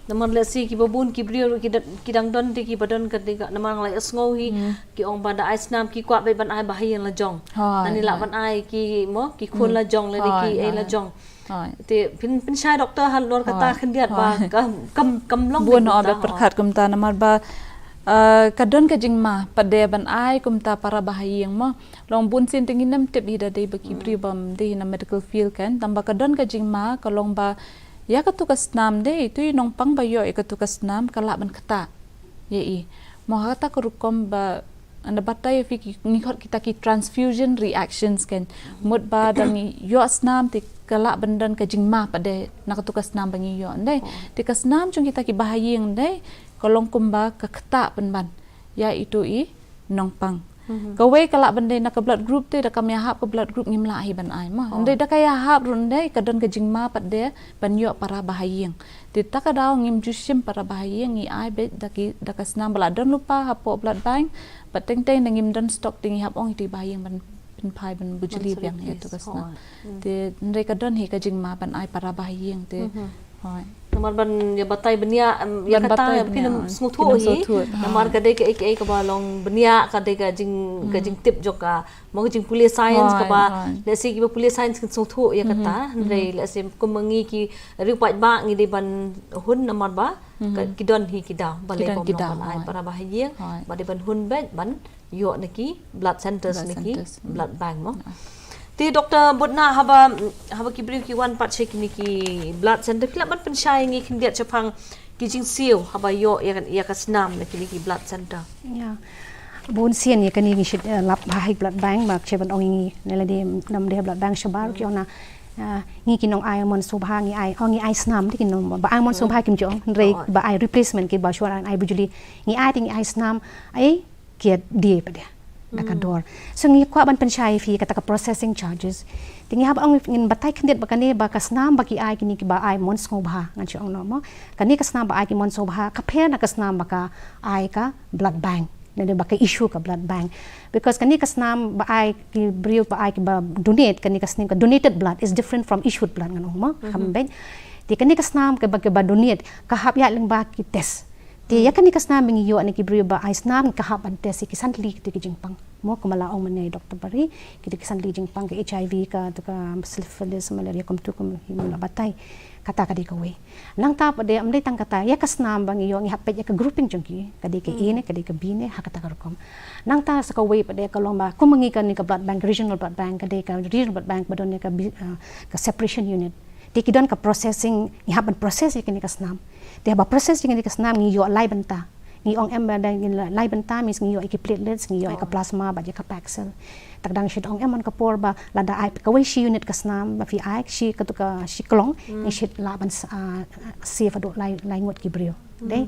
Namar lehse kiba bun ki briew ruh ki da-, ki dang don te kiba don ka dei ka namar nga la ïohsngew hi ki ong ba da ai snam ki kwah beit ban ai ba ha ïing la jong. Nani lah ban ai ki mo ki khun la jong lane ki ei la jong. Te pyn, pynshai doktor halor kata khyndiat ba kam, kam, kam long bun beit kumta, beit pyrkhat kumta namar ba, eh, ka don ka jingma pat de ban ai kumta para ba ha ïing mo. Long bun sien te ngin ym tip hi da dei ba ki briew bym dei na medical field kan. Tang ba ka don ka jingma ka long ba ïa katu ka snam dei, tu i nongpang ba ïoh ïa katu ka snam ka lah ban ktah ïa i. Mo ha kata ka rukom ba nga batai ïa phi ki, ngi khot kita ki transfusion reactions kan. Mut ba da ngi ïoh snam te ka lah ban don ka jingma pat de na katu ka snam ba ngi ïoh dei. Te ka snam jong kita ki ba ha ïing dei ka long kumba ka ktah pynban ïa itu i nongpang. Kawei ka lah ban dei na ka blood group te, da kam ïahap ka blood group ngim lah hi ban ai mo. Hynrei da ka ïahap ruh, hynrei ka don ka jingma pat de ban ïoh para ba ha ïing. Te ta ka daw ngim ju shim para ba ha ïing, ngi ai beit da ki, da ka snam ba la don lypa hapoh blood bank. Pat teng teng da ngim don stock te ngi hap ong ïa ki ba ha ïing ban pynphai ban bujli biang ïa tu ka snam. Te hynrei ka don hi ka jingma ban ai para ba ha ïing te. Hoi. Namar ban ïa batai bniah, em, ïa kata phin ym sngewthuh hi. Namar ka dei kaei kaei kaba long bniah, ka dei ka jing, ka jingtip jong ka, mo, ka jingpule science kaba, let's say kiba pule science kin sngewthuh ïa kata. Hynrei let's say kum ma ngi ki riew paidbah ngi dei ban hun namar ba ka, ki don hi ki daw, balei ki don ki daw, ban ai para ba ha ïing, ba dei ban hun beit ban ïoh na ki blood centers, na ki blood bank mo. Te Doctor Butna, haba, haba ki briew ki wan pat sha kine ki blood center, phi lah ban pynshai ngi khyndiat shaphang ki jingsiew haba ïoh ïa ka, ïa ka snam na kine ki blood center. Ïa. Bun sien ïa kane ngi shait, eh, lap bha ha ki blood bank, ba shu ban ong ngi ne la dei nam dei blood bank shabar ki ong na, eh, ngi ki nong ai mon sngewbha ngi ai, ong ngi ai snam te ki nong ba ai mon sngewbha kim ju ong, hynrei ba ai replacement kiba shuwa ai bujli ngi ai te ngi ai snam ai kiad die pat de da ka dor. So ngi kwah ban pynshai phi kata ka processing charges. Te ngi hap ong ngin batai khyndiat ba kane ba ka snam ba ki ai kine kiba ai mon sngewbha ngan shu ong no mo. Kane ka snam ba ai ki mon sngewbha ka pher na ka snam ba ka ai ka blood bank. Ne ba ka issue ka blood bank. Because kane ka snam ba ai ki briew ba ai kiba donate, kane ka snam ka donated blood is different from issued blood ngan ong mo. Kham beit. Te kane ka snam kaba, kaba donate ka hap ïa lyngba ki test. Te ïa kane ka snam ba ngi ïoh na ki briew ba ai snam ka hap ban test ïa ki san tylli ki jingpang. Mo kumba la ong mynne Doctor Bari, ki san tylli jingpang, ka H I V, ka, ka syphilis, malaria, kumtu kum hi mo la batai. Kata ka dei kawei. Nangta pat de ym dei tang kata, ïa ka snam ba ngi ïoh ngi hap peit ïa ka grouping jong ki, ka dei ka A ne, ka dei ka B ne, ha kata ka rukom. Nangta sa kawei pat de ka long ba kum ngi kane ka blood bank, regional blood bank, ka dei ka regional blood bank ba don ïa ka bi-, ah, ka separation unit. Te ki don ka processing, ngi hap ban process ïa kane ka snam. Te haba process ïa kane ka snam ngi ïoh lai bynta. Ngi ong em ba da ngi lai bynta means ngi ïoh ïa ki platelets, ngi ïoh ïa ka plasma bad ïa ka packed cell. Tak dang shu ong em man ka por ba lada ai kawei shi unit ka snam ba phi ai shi katu ka shi klong, ngi shu lah ban s-, ah, save haduh lai, lai ngut ki briew. Dei.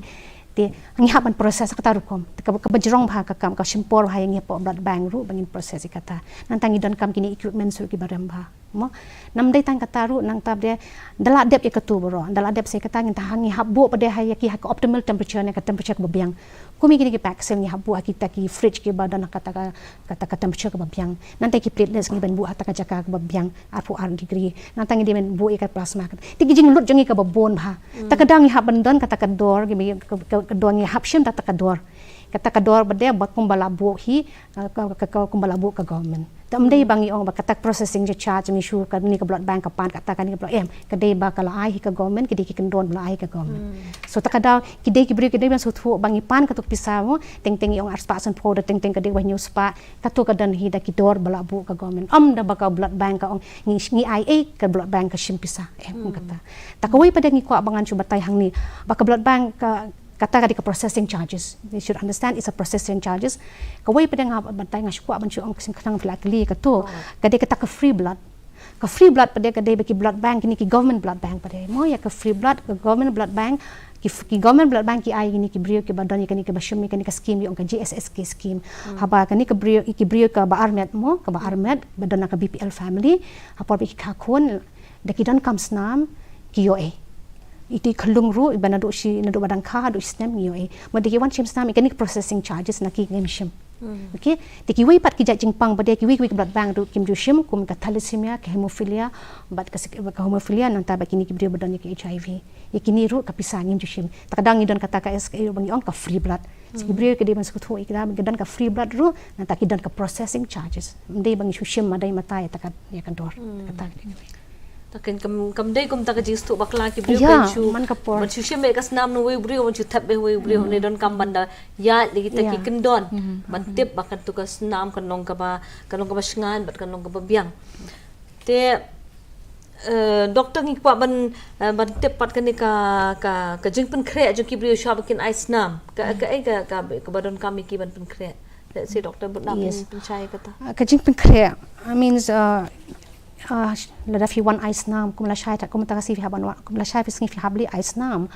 Te ngi hap ban process kata rukom. Te kaba, kaba jrong bha ka kam, ka shim por bha ïa ngi hapoh blood bank ruh ba ngin process ïa kata. Nangta ngi donkam kine equipments ruh kiba rem bha. Mo, nam dei tang kata ruh nangta pat de da la dep ïa katu baroh, da la dep sa ïa kata ngin ta ha ngi hap buh pat de ha ïa ki ha ka optimal temperature ne ka temperature kaba biang. Kum ïa kine ki packed cell ngi hap buh ha kita ki fridge kiba don ha kata ka, kata ka temperature kaba biang. Nangta ki platelets ngi ban buh ha kata ka jaka kaba biang, arphew ar degree. Nangta ngi dei ban buh ïa ka plasma. Te ki jinglut jong ngi kaba bun bha. Ta ka dang ngi hap ban don kata ka dor, ki, ka, ka, ka dor ngi hap shim ta ka dor. Kata ka dor pat de ba kumba la buh hi, ah, ka, ka, ka, kumba la buh ka government. Te ym dei ba ngi ong ba kata processing charge ngi shu kane ka blood bank ka pan kata kane ka blood em. Ka dei ba ka la ai hi ka government, ki dei ki kyndon ba la ai hi ka government. So ta ka daw ki dei ki briew ki dei ban sngewthuh ba ngi pan katu ka pisa mo, teng teng ngi ong arspah sanphew da teng teng ka dei ba hynñiew spah, katu ka don hi da ki dor ba la buh ka government. Ym da ba ka blood bank ka ong ngi, ngi ai ei ka blood bank ka shim pisa. Em, kata. Ta kawei pat de ngi kwah ba ngan shu batai hangne ba ka blood bank ka kata ka dei ka processing charges. They should understand it's a processing charges. Kawei pat de nga batai nga shu kwah ban shu ong khnang phi la kylli katu. Ka dei kata ka free blood. Ka free blood pat de ka dei ba ki blood bank kine ki government blood bank pat de. Mo ïa ka free blood, ka government blood bank, ki f-, ki government blood bank ki ai kine ki briew kiba don ïa kane kiba shim ïa kane ka scheme ïa ong ka G S S K scheme. Haba kane ka briew, ki briew kaba armet mo, kaba armet, ba don na ka B P L family. Ha por ba ki kha khun, da ki donkam snam, ki ïoh ei. Ito i khyllung ruh, iba naduh shi, naduh ba dang kha, haduh shi snem, ngi ïoh ei. Mo da ki wan shim snam, ïa kane ka processing charges na ki ngim shim. Okay? Te kiwei pat ki jait jingpang ba de kiwei kiwei ki blood bank ruh kim ju shim, kum ka thalassemia, ka hemophilia, bad ka sik-, ka hemophilia, nangta bad kine ki briew ba don ïa ka H I V. Ïa kine ruh ka pisa ngim ju shim. Ta ka dang ngi don kata ka S K U ba ngi ong ka free blood. Sa ki briew ki dei ban sngewthuh ïa kata, ba ki don ka free blood ruh, nangta ki don ka processing charges. Ym dei ba ngi shu shim madai mata ïa ta ka, ïa ka dor. Kata ka dei. Ta kan kam, kam dei kum ta ka jingsngewthuh bakla ki briew ban shu, man ka por, ban shu shim ïa ka snam na uwei u briew, ban shu thep ïa uwei u briew, ne donkam ban da ïaid ïa kita ki kyndon. Ban tip ba katu ka snam kan long kaba, kan long kaba shngaiñ, bad kan long kaba biang. Te, eh, Doctor ngi kwah ban, eh, ban tip pat kane ka, ka, ka jingpynkhreh jong ki briew shwa ba kin ai snam. Ka, ka, eh, ka, ka, kaba donkam ïa ki ban pynkhreh. Let's say Doctor Butna pyn-, pynshai kata. Ah, ka jingpynkhreh, I means, uh, ah, lada phi wan ai snam, kum lashai ta, kum ta ka sngi phi hap ban wan, kum lashai phi sngi phi hap leit ai snam.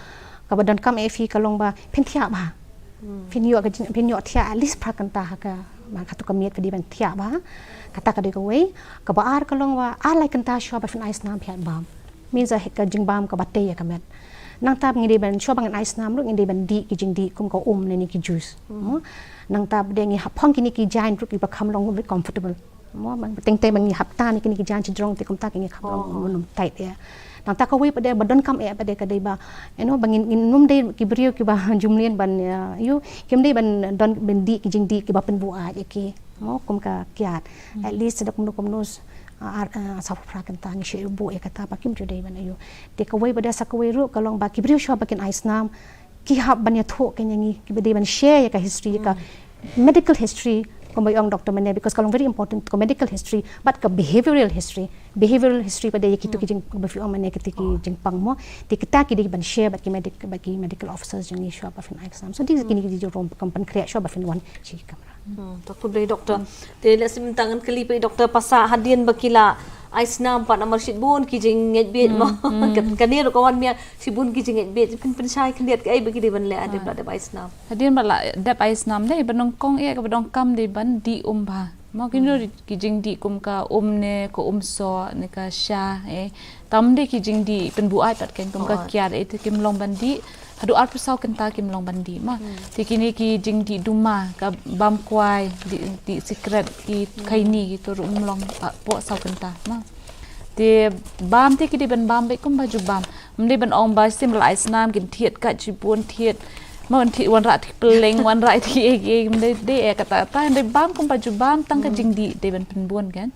Kaba donkam ïa phi ka long ba phin thiah bha. Phin ïoh ka jing, phin ïoh thiah at least phra kynta ha ka Ba katu ka miet ka dei ban thiah bha. Kata ka dei kawei. Kaba ar ka long ba ar lai kynta shuwa ba phin ai snam phi hap bam. Means ka jingbam kaba tei ïa ka met. Nangta ngi dei ban shuwa ba ngin ai snam ruh ngi dei ban dih ki jingdih kum ka um ne ki juice. Nangta ba dei ngi hap phong kine ki jaiñ ruh kiba kham long ruh comfortable. Mo, ban teng teng ba ngi hap tan ïa kine ki jaiñ shajrong te kumta ki ngi kham long num tight ïa. Nangta kawei pat de ba donkam eh pat de ka dei ba, you know, ba ngin, ngin nym dei ki briew kiba jumlien ban, uh, ïoh, kim dei ban don ban dih ki jingdih kiba pynbuaid ïa ki. Mo, kum ka kiad. At least da kumno kumno, uh, ar, uh, saw phra kynta ngi shu buh ïa kata ba kim ju dei ban ïoh. Te kawei pat de sa kawei ruh ka long ba ki briew shuwa ba kin ai snam ki hap ban ïathuh kein ïa ngi, kiba dei ban share ïa ka history, ïa ka medical history, kumba ong doctor mynne, because ka long very important ka medical history, but ka behavioral history, behavioral history pat de ïa kitu ki jing, kumba phi ong mynne kiti ki jingpang mo, te kita ki dei ban share bad ki medic, bad ki medical officers jong ngi shuwa ba phin ai snam. So these kine ki jingrum kam pynkhreh shuwa ba phin wan sha ki kamra. Hmm, to khublei doctor. Te lehse mynta ngan kylli pat i doctor, pasa hadien ba ki la ai snam pat namar shibun ki jingngeit bieit mo. Ka, kane ruh ka wan mia shibun ki jingngeit bieit. Phin pynshai khyndiat kaei ba ki dei ban leh hadien ba la dep ai snam. Hadien ba la dep ai snam dei ba nyngkong eh kaba donkam dei ban dih um bha. Mo, kino ki jingdih kum ka um ne ka um soh ne ka sha eh. Tam dei ki jingdih pynbuaid pat kein kum ka kiad eh te kim long ban dih. Haduh arphew saw kynta kim long ban dih mo. Te kine ki jingdih duma, ka bam kwai, dih, dih sikret, ki khaini, kitu ruh ym long, ah, hapoh saw kynta mo. Te bam te ki dei ban bam beit kumba ju bam. Ym dei ban ong ba shisien ba la ai snam kin thied kat shibun thied. Mo, wan thied, wanrah thied pylleng, wanrah thied kiei kiei, ym dei, dei eh kata kata, ym dei, bam kumba ju bam, tang ka jingdih dei ban pynbun kein.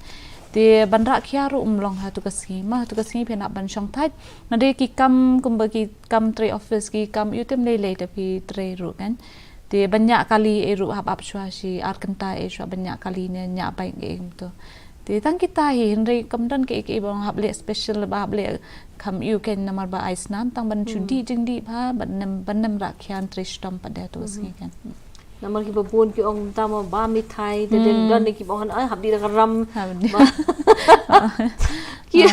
Te ban rah khia ruh ym long ha tu ka sngi. Mo, ha tu ka sngi phin hap ban shong thait. Nga dei ki kam kumba ki kam trei office, ki kam ïoh te ym lei lei te phi trei ruh kein. Te ban ñiah kali eh ruh hap ap shuwa shi ar kynta eh shuwa ban ñiah kali ne ñiah bike eh kumtu. Te tang kita hi, hynrei kam don kiei kiei ba hap leh special ba hap leh kham ïoh kein namar ba ai snam, tang ban shu dih jingdih bha, ban nym, ban nym rah khia, trei shitom pat de ha tu ka sngi kein. Namar kiba bun ki ong mynta mo ba mithai, te don, don kiba ong ai hap dih da ka ram. Hap dih. Ba ki,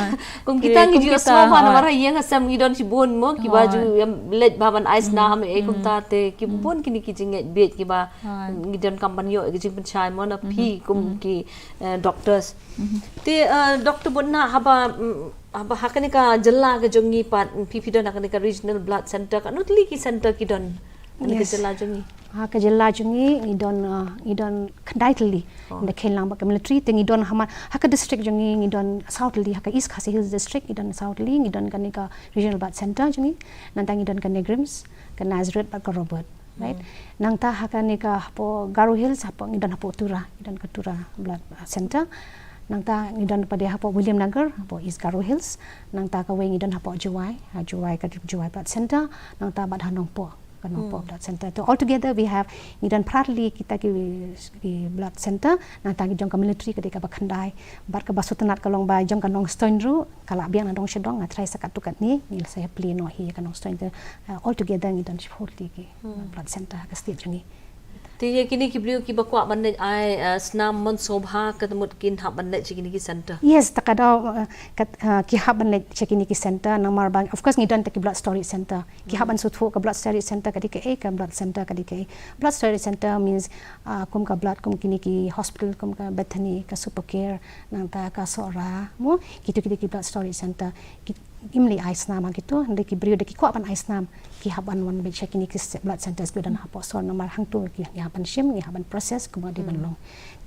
kum kita ngi ju sngew ba namar ha ïing ha sem ngi don shibun mo kiba ju ïam leit bha ban ai snam eh kumta, te kiba bun kine ki jingngeit bieit kiba ngi donkam ban ïoh ki jingpynshai mo na phi kum ki, eh, doctors. Te, eh, Doctor Butna, haba, mm, haba ha kane ka jylla ka jong ngi pat, phi, phi don ha kane ka Regional Blood Center, katno tylli ki center ki don ha kane ka jylla jong ngi? Ha ka jylla jong ngi ngi don, uh, ngi don khyndai tylli. Ngi da kheiñ lang bad ka military, te ngi don ha man, ha ka district jong ngi ngi don saw tylli, ha ka East Khasi Hills District ngi don saw tylli, ngi don kane ka Regional Blood Center jong ngi, nangta ngi don ka NEIGRIHMS, ka Nazareth bad ka Robert, right? Nangta ha kane ka hapoh Garo Hills, hapoh ngi don hapoh Tura, ngi don ka Tura Blood, uh, Center. Nangta ngi don pat de hapoh Williamnagar, hapoh East Garo Hills. Nangta kawei ngi don hapoh Jowai, ha Jowai ka Jowai Blood Center. Nangta bad ha Nongpoh, ka Nongpoh Blood Center. So altogether we have, ngi don phra tylli kita ki, ki blood center. Nangta ngi jong ka military ka dei kaba khyndai. Bad kaba sngewtynnat ka long ba jong ka Nongstoiñ ruh ka la biang na dong sha dong, nga tharai sa katto katne ngi la sa ïa plie noh hi ka Nongstoiñ te, uh, altogether ngi don shiphew tylli ki blood center ha ka state jong ngi. Te ïa kine ki briew kiba kwah ban leit ai, uh, snam mynshwa bha, ka mut kin hap ban leit sha kine ki center? Yes, ta ka daw, uh, kat, uh, ki hap ban leit sha kine ki center namar ba, of course ngi don ta ki blood storage center. Ki hap ban sngewthuh ka blood storage center ka dei kaei, ka blood center ka dei kaei. Blood storage center means, uh, kum ka blood kum kine ki hospital kum ka Bethany, ka Super Care, nangta ka Sohra, mo, kitu ki dei ki blood storage center. Ki, kim leit ai snam ha kitu, hynrei ki briew da ki kwah ban ai snam ki hap ban wan beit sha kine ki se-, blood centers ki don hapoh sor namar hangtu ki, ngi hap ban shim, ngi hap ban process kumba dei ban long.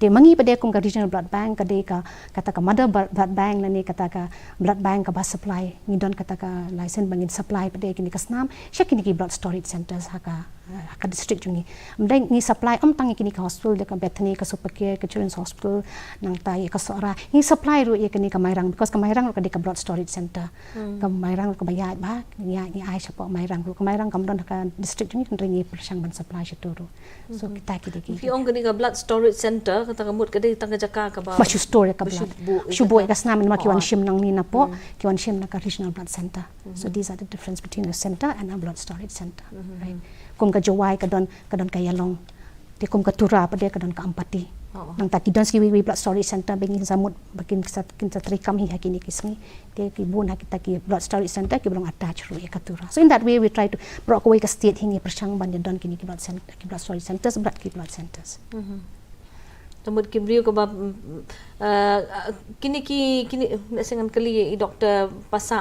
Te ma ngi pat de kum ka Regional Blood Bank ka dei ka, kata ka mother bl-, blood bank lane kata ka blood bank kaba supply, ngi don kata ka license ba ngin supply pat de kine ka snam sha kine ki blood storage centers ha ka, ha ka district jong ngi. Ym dei ngi supply ym tang ïa kine ka hospital, da ka Bethany, ka Super Care, ka Children's Hospital, nangta ïa ka Sohra. Ngi supply ruh ïa kane ka Mairang, because ka Mairang ruh ka dei ka blood storage center. Ka Mairang ruh kaba ïaid bha, ngi, ngi ai shapoh Mairang ruh. Ka Mairang kam don ha ka district jong ngi, hynrei ngi pyrshang ban supply shatu ruh. So kita ki dei ki. Phi ong kane ka blood storage center, kata ka mut ka dei tang ka jaka kaba ba shu store ïa ka blood. Shu buh ïa ka snam, namar ki wan shim nangne napoh, ki wan shim na ka Regional Blood Center. So these are the difference between a center and a blood storage center, right? Kum ka Jowai ka don, ka don ka Ïalong. Te kum ka Tura pat de ka don ka Ampati. Nangta ki don sa kiwei kiwei blood storage center ba ngin sa mut ba kin sa, kin sa treikam hi ha kine ki sngi. Te ki bun ha kita ki blood storage center kiba long attach ruh ïa ka Tura. So in that way we try to, baroh kawei ka state hi ngi pyrshang ban ïa don kine ki blood center, ki blood storage centers bad ki blood centers. Mhm. Te mut ki briew kaba, mm, eh, kine ki, kine, na sengan kali i Doktor Pasa.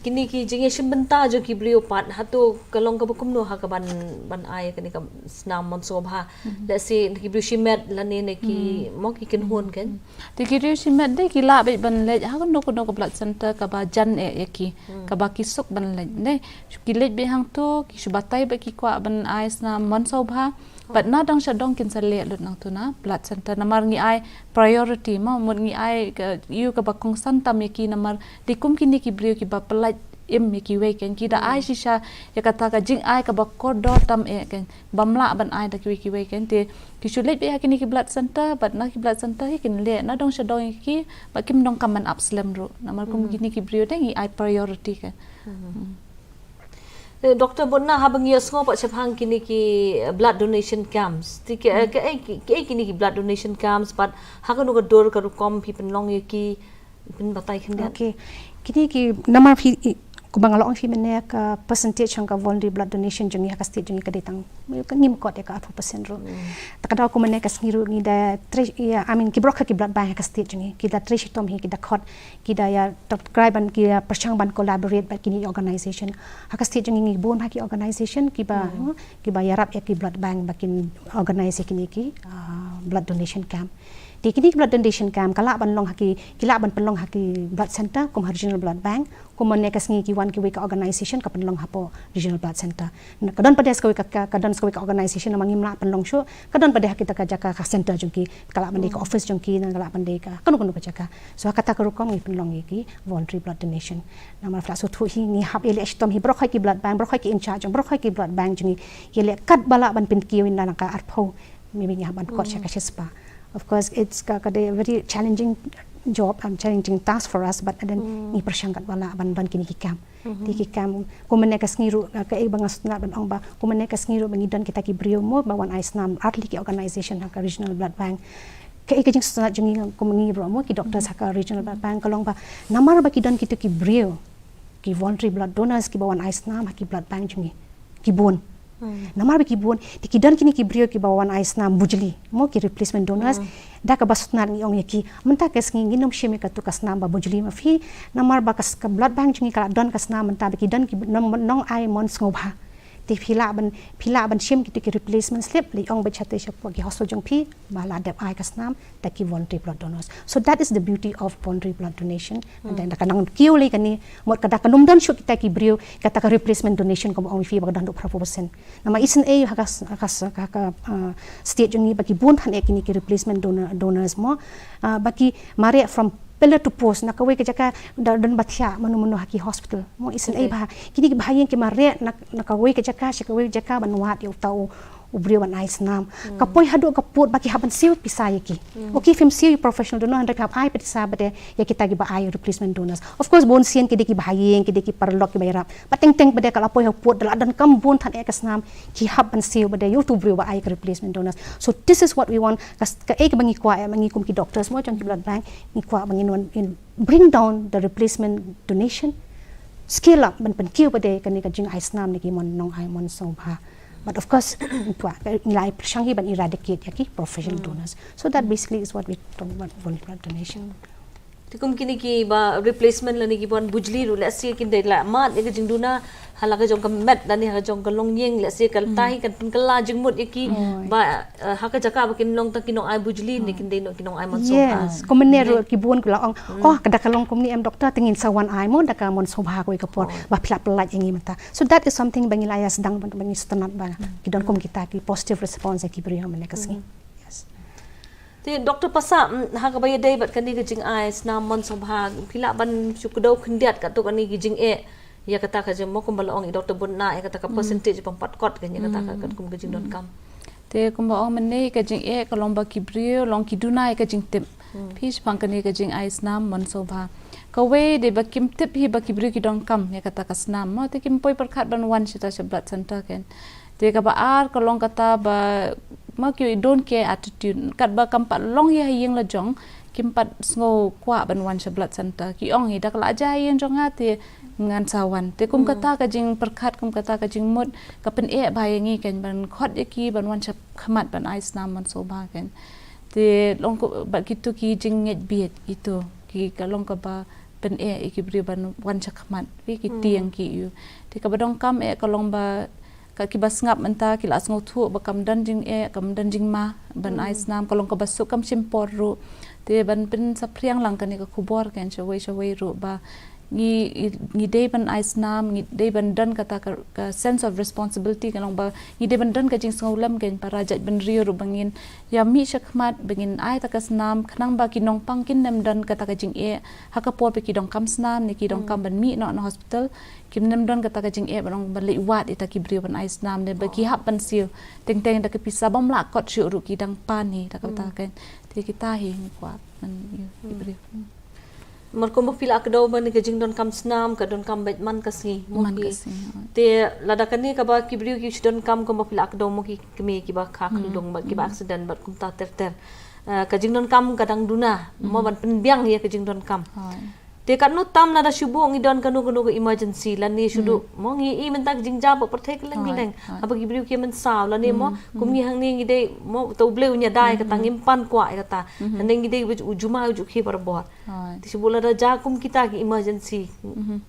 Kine ki jingïashim bynta jong ki briew pat, hato ka long kaba kumno ha kaban, ban ai kane ka snam Mon Sngewbha. Let's say, ki briew shimet lane ne ki, mo ki kynhun kan. Te ki briew shimet de ki lah beit ban leit ha kano kano ka blood center kaba jan eh ïa ki, kaba ki suk ban leit de. Ki leit beit hangto, ki shu batai beit ki kwah ban ai snam Mon Sngewbha. Bad na dong sha dong kin sa leh lut nangto na blood center namar ngi ai priority mo, mut ngi ai ka, ïa kaba kongsan tam ïa ki namar dei kum kine ki briew kiba pyllait im ïa kiwei kan, ki da ai shisha ïa kata ka jingai kaba kordor tam eh kan, bym lah ban ai da kiwei kiwei kan. Te ki shu leit beit ha kine ki blood center, bad na ki blood center hi kin leh na dong sha dong ïa ki, bad kim donkam ban ap slem ruh namar kum kine ki briew de ngi ai priority kan. Eh, Doktor Bun Na, haba ngi ïohsngew pat shaphang kine ki, eh, blood donation camps. Te ki, eh, ki, eh, ki, ki, eh, kine ki blood donation camps, bad ha kano ka dur ka rukom phi pynlong ïa ki, pynbatai khyndiat. Okay. Kine ki namar phi, i, kumba nga la ong ïa phi mynne ka percentage jong ka voluntary blood donation jong ngi ha ka state jong ngi ka dei tang, ka ngim kot ïa ka arphew percent ruh. Ta ka daw kumne ka sngi ruh ngi da trei, ïa, I mean, ki baroh ki blood bank ha ka state jong ngi ki da trei shitom hi, ki da khot, ki da ïa trai ban, ki ïa pyrshang ban collaborate bad kine ki organization. Ha ka state jong ngi ngi bun ha ki organization kiba, kiba ïarap ïa ki blood bank ba kin organize ïa kine ki, ah, blood donation camp. Te kine ki blood donation camp ka lah ban long ha ki, ki lah ban pynlong ha ki blood center kum ha regional blood bank, kum mynne ka sngi ki wan kiwei ka organization ka pynlong hapoh regional blood center. Ka don pat de sa kawei ka, ka, ka don sa kawei ka organization namar ngim lah pynlong shuh. Ka don pat de ha kita ka jaka ka center jong ki, ka lah ban dei ka office jong ki, ne ka lah ban dei ka kano kano ka jaka. So ha kata ka rukom ngi pynlong ïa ki voluntary blood donation. Namar phi la sngewthuh hi ngi hap ïaleh shitom hi baroh ki blood bank, baroh ki in charge jong baroh ki blood bank jong ngi, ïaleh katba lah ban pynkiew ïa na ka arphew, maybe ngi hap ban kot sha ka shispah. Of course it's ka, ka dei a very challenging job, um, challenging task for us, but then ngi pyrshang katba lah ban don kine ki camp. Te ki camp, kum mynne ka sngi ruh, uh, kaei ba nga sngewtynnat ban ong ba kum mynne ka sngi ruh ba ngi don kita ki briew mo ba wan ai snam ar tylli ki organization ha ka regional blood bank. Kaei ka jingsngewtynnat jong ngi kum ngi ruh mo ki doctors ha ka regional blood bank ka long ba namar ba ki don kito ki briew, ki voluntary blood donors kiba wan ai snam ha ki blood bank jong ngi ki bun. Namar ba ki bun, te ki don kine ki briew kiba wan ai snam bujli mo, ki replacement donors. Da kaba sngewtynnat ngi ong ïa ki, mynta ka sngi ngin ym shim ïa kato ka snam ba bujli ma phi, namar ba ka s-, ka blood bank jong ngi ka la don ka snam mynta ba ki don ki nong, nong ai Mon Sngewbha. Te phi lah ban, phi lah ban shim kito ki replacement slip, leit ong beit shatei shapoh ki hospital jong phi ba la dep ai ka snam da ki voluntary blood donors. So that is the beauty of voluntary blood donation. And then da ka nang kiew lei kane, mut ka da ka nym don shuh kita ki briew, kata ka replacement donation kumba ong ïa phi ba ka don haduh phra phew percent. Namar isynei ha ka, ha ka, ha ka, uh, state jong ngi ba ki bun than eh kine ki replacement donor, donors mo, uh, ba ki mareh from pillar to post, na kawei ka jaka da don ba thiah mano mano ha ki hospital mo, isynei ba kine ki bahaïing ki mareh na, na kawei ka jaka sha kawei ka jaka ban wad ïa uta u, u briew ban ai snam. Ka poi haduh ka pud ba ki hap ban siew pisa ïa ki. Okay, phim siew ïa professional donor, hynrei phi hap ai pisa pat de ïa kita kiba ai replacement donors. Of course bun sien ki dei ki bahaïing, ki dei ki paralok kiba ïarap. Ba teng teng pat de ka la poi ha pud da la don kam bun than eh ka snam, ki hap ban siew pat de ïa uto u briew ba ai ka replacement donors. So this is what we want. Ka, kaei kaba ngi kwah eh ma ngi kum ki doctors mo jong ki blood bank, ngi kwah ba ngin wan, in bring down the replacement donation, scale up ban pynkiew pat de kane ka jingai snam na ki mon, nong ai Mon Sngewbha. But of course ngi kwah, ngi la ai pyrshang hi ban eradicate ïa ki professional donors. So that basically is what we talk about voluntary blood donation. Te kum kine kiba replacement lane kiba wan bujli ruh, let's say kin dei la mad ïa ka jingduna ha la ka jong ka met lane ha ka jong ka longïing, let's say ka tai kan pynkylla jingmut ïa ki ba, eh, ha ka jaka ba kin long tang ki nong ai bujli ne kin dei noh ki nong ai Mon Sngewbha. Yes, kum mynne ruh ki bun ki la ong, oh ka da ka long kumne em doctor, te ngin sa wan ai mo da ka Mon Sngewbha kawei ka por ba phi la pyllait ïa ngi mynta. So that is something ba ngi la ïa sdang, ba ngi sngewtynnat ba ki don kum kita ki positive response ïa ki briew mynne ka sngi. Yes. Te Doctor Pasa, mm, ha kaba ïadei bad kane ka jingai snam Mon Sngewbha, phi lah ban shu kdew khyndiat katto katne ki jingeh ïa kata ka jing, mo kumba la ong i Doctor Bun Na, ïa kata ka percentage ba ym pat kot ka, ïa kata ka, katkum ka jingdonkam. Te kumba ong mynne ka jingeh ka long ba ki briew long ki duna ïa ka jingtip. Phi shaphang kane ka jingai snam Mon Sngewbha, kawei dei ba kim tip hi ba ki briew ki donkam ïa kata ka snam mo, te kim poi pyrkhat ban wan shata sha blood center kan. Te kaba ar ka long kata ba ma ki don't care attitude, katba kam pat long hi ha ïing la jong kim pat sngew kwah ban wan sha blood center. Ki ong hi da ka la jia ha ïing jong nga te ngan sa wan. Te kum kata ka jingpyrkhat, kum kata ka jingmut ka pyneh bha ïa ngi kan ban khot ïa ki ban wan sha khmat ban ai snam Mon Sngewbha kan. Te long ko ba kito ki jingngeit bieit kito ki ka long kaba pyneh ïa ki briew ban wan shakhmat, ki tieng ki ïa u. Te kaba donkam eh ka long ba ka kiba sngap mynta ki la sngewthuh ba kam don jingeh, kam don jingma ban ai snam, ka long kaba suk kam shim por ruh. Te ban pynsaphriang lang kane ka khubor kan shawei shawei ruh ba ngi, ngi dei ban ai snam, ngi dei ban don kata ka, ka sense of responsibility, ka long ba ngi dei ban don ka jingsngewlem kan para jaitbynriew ruh ba ngin ïa mih shakhmat ba ngin ai ta ka snam khnang ba ki nongpang kin nym don kata ka jingeh ha ka por ba ki donkam snam ne ki donkam ban mih noh na hospital, kim nym don kata ka jingeh ba nong ban leit wad ïa ta ki briew ban ai snam ne ba ki hap ban siew teng teng da ka pisa bym lah kot shuh ruh ki dang pan hi ta kata kan. Te kita hi ngi kwah ban ïa ki briew. Mar kumba phi la kdew ba ne ka jingdonkam snam ka donkam bad man ka sngi. Man ka sngi. Te lada kane kaba ki briew ki shu donkam kumba phi la kdew mo ki kmie kiba kha khunlung bad kiba accident bad kumta ter ter. Ka jingdonkam ka dang duna mo ban pynbiang ïa ka jingdonkam. Te katno tam lada shu buh ngi don kano kano ka emergency lane shu duh mo ngi i mynta ka jingjia ba pyrthei ka leng ka leng. Haba ki briew ki mynsaw lane mo kum ngi hangne ngi dei mo to bleu nya dai kata ngim pan kwah ïa kata. Hangne ngi dei u jumai u jukhi barabor. Te shu buh lada ja kum kita ki emergency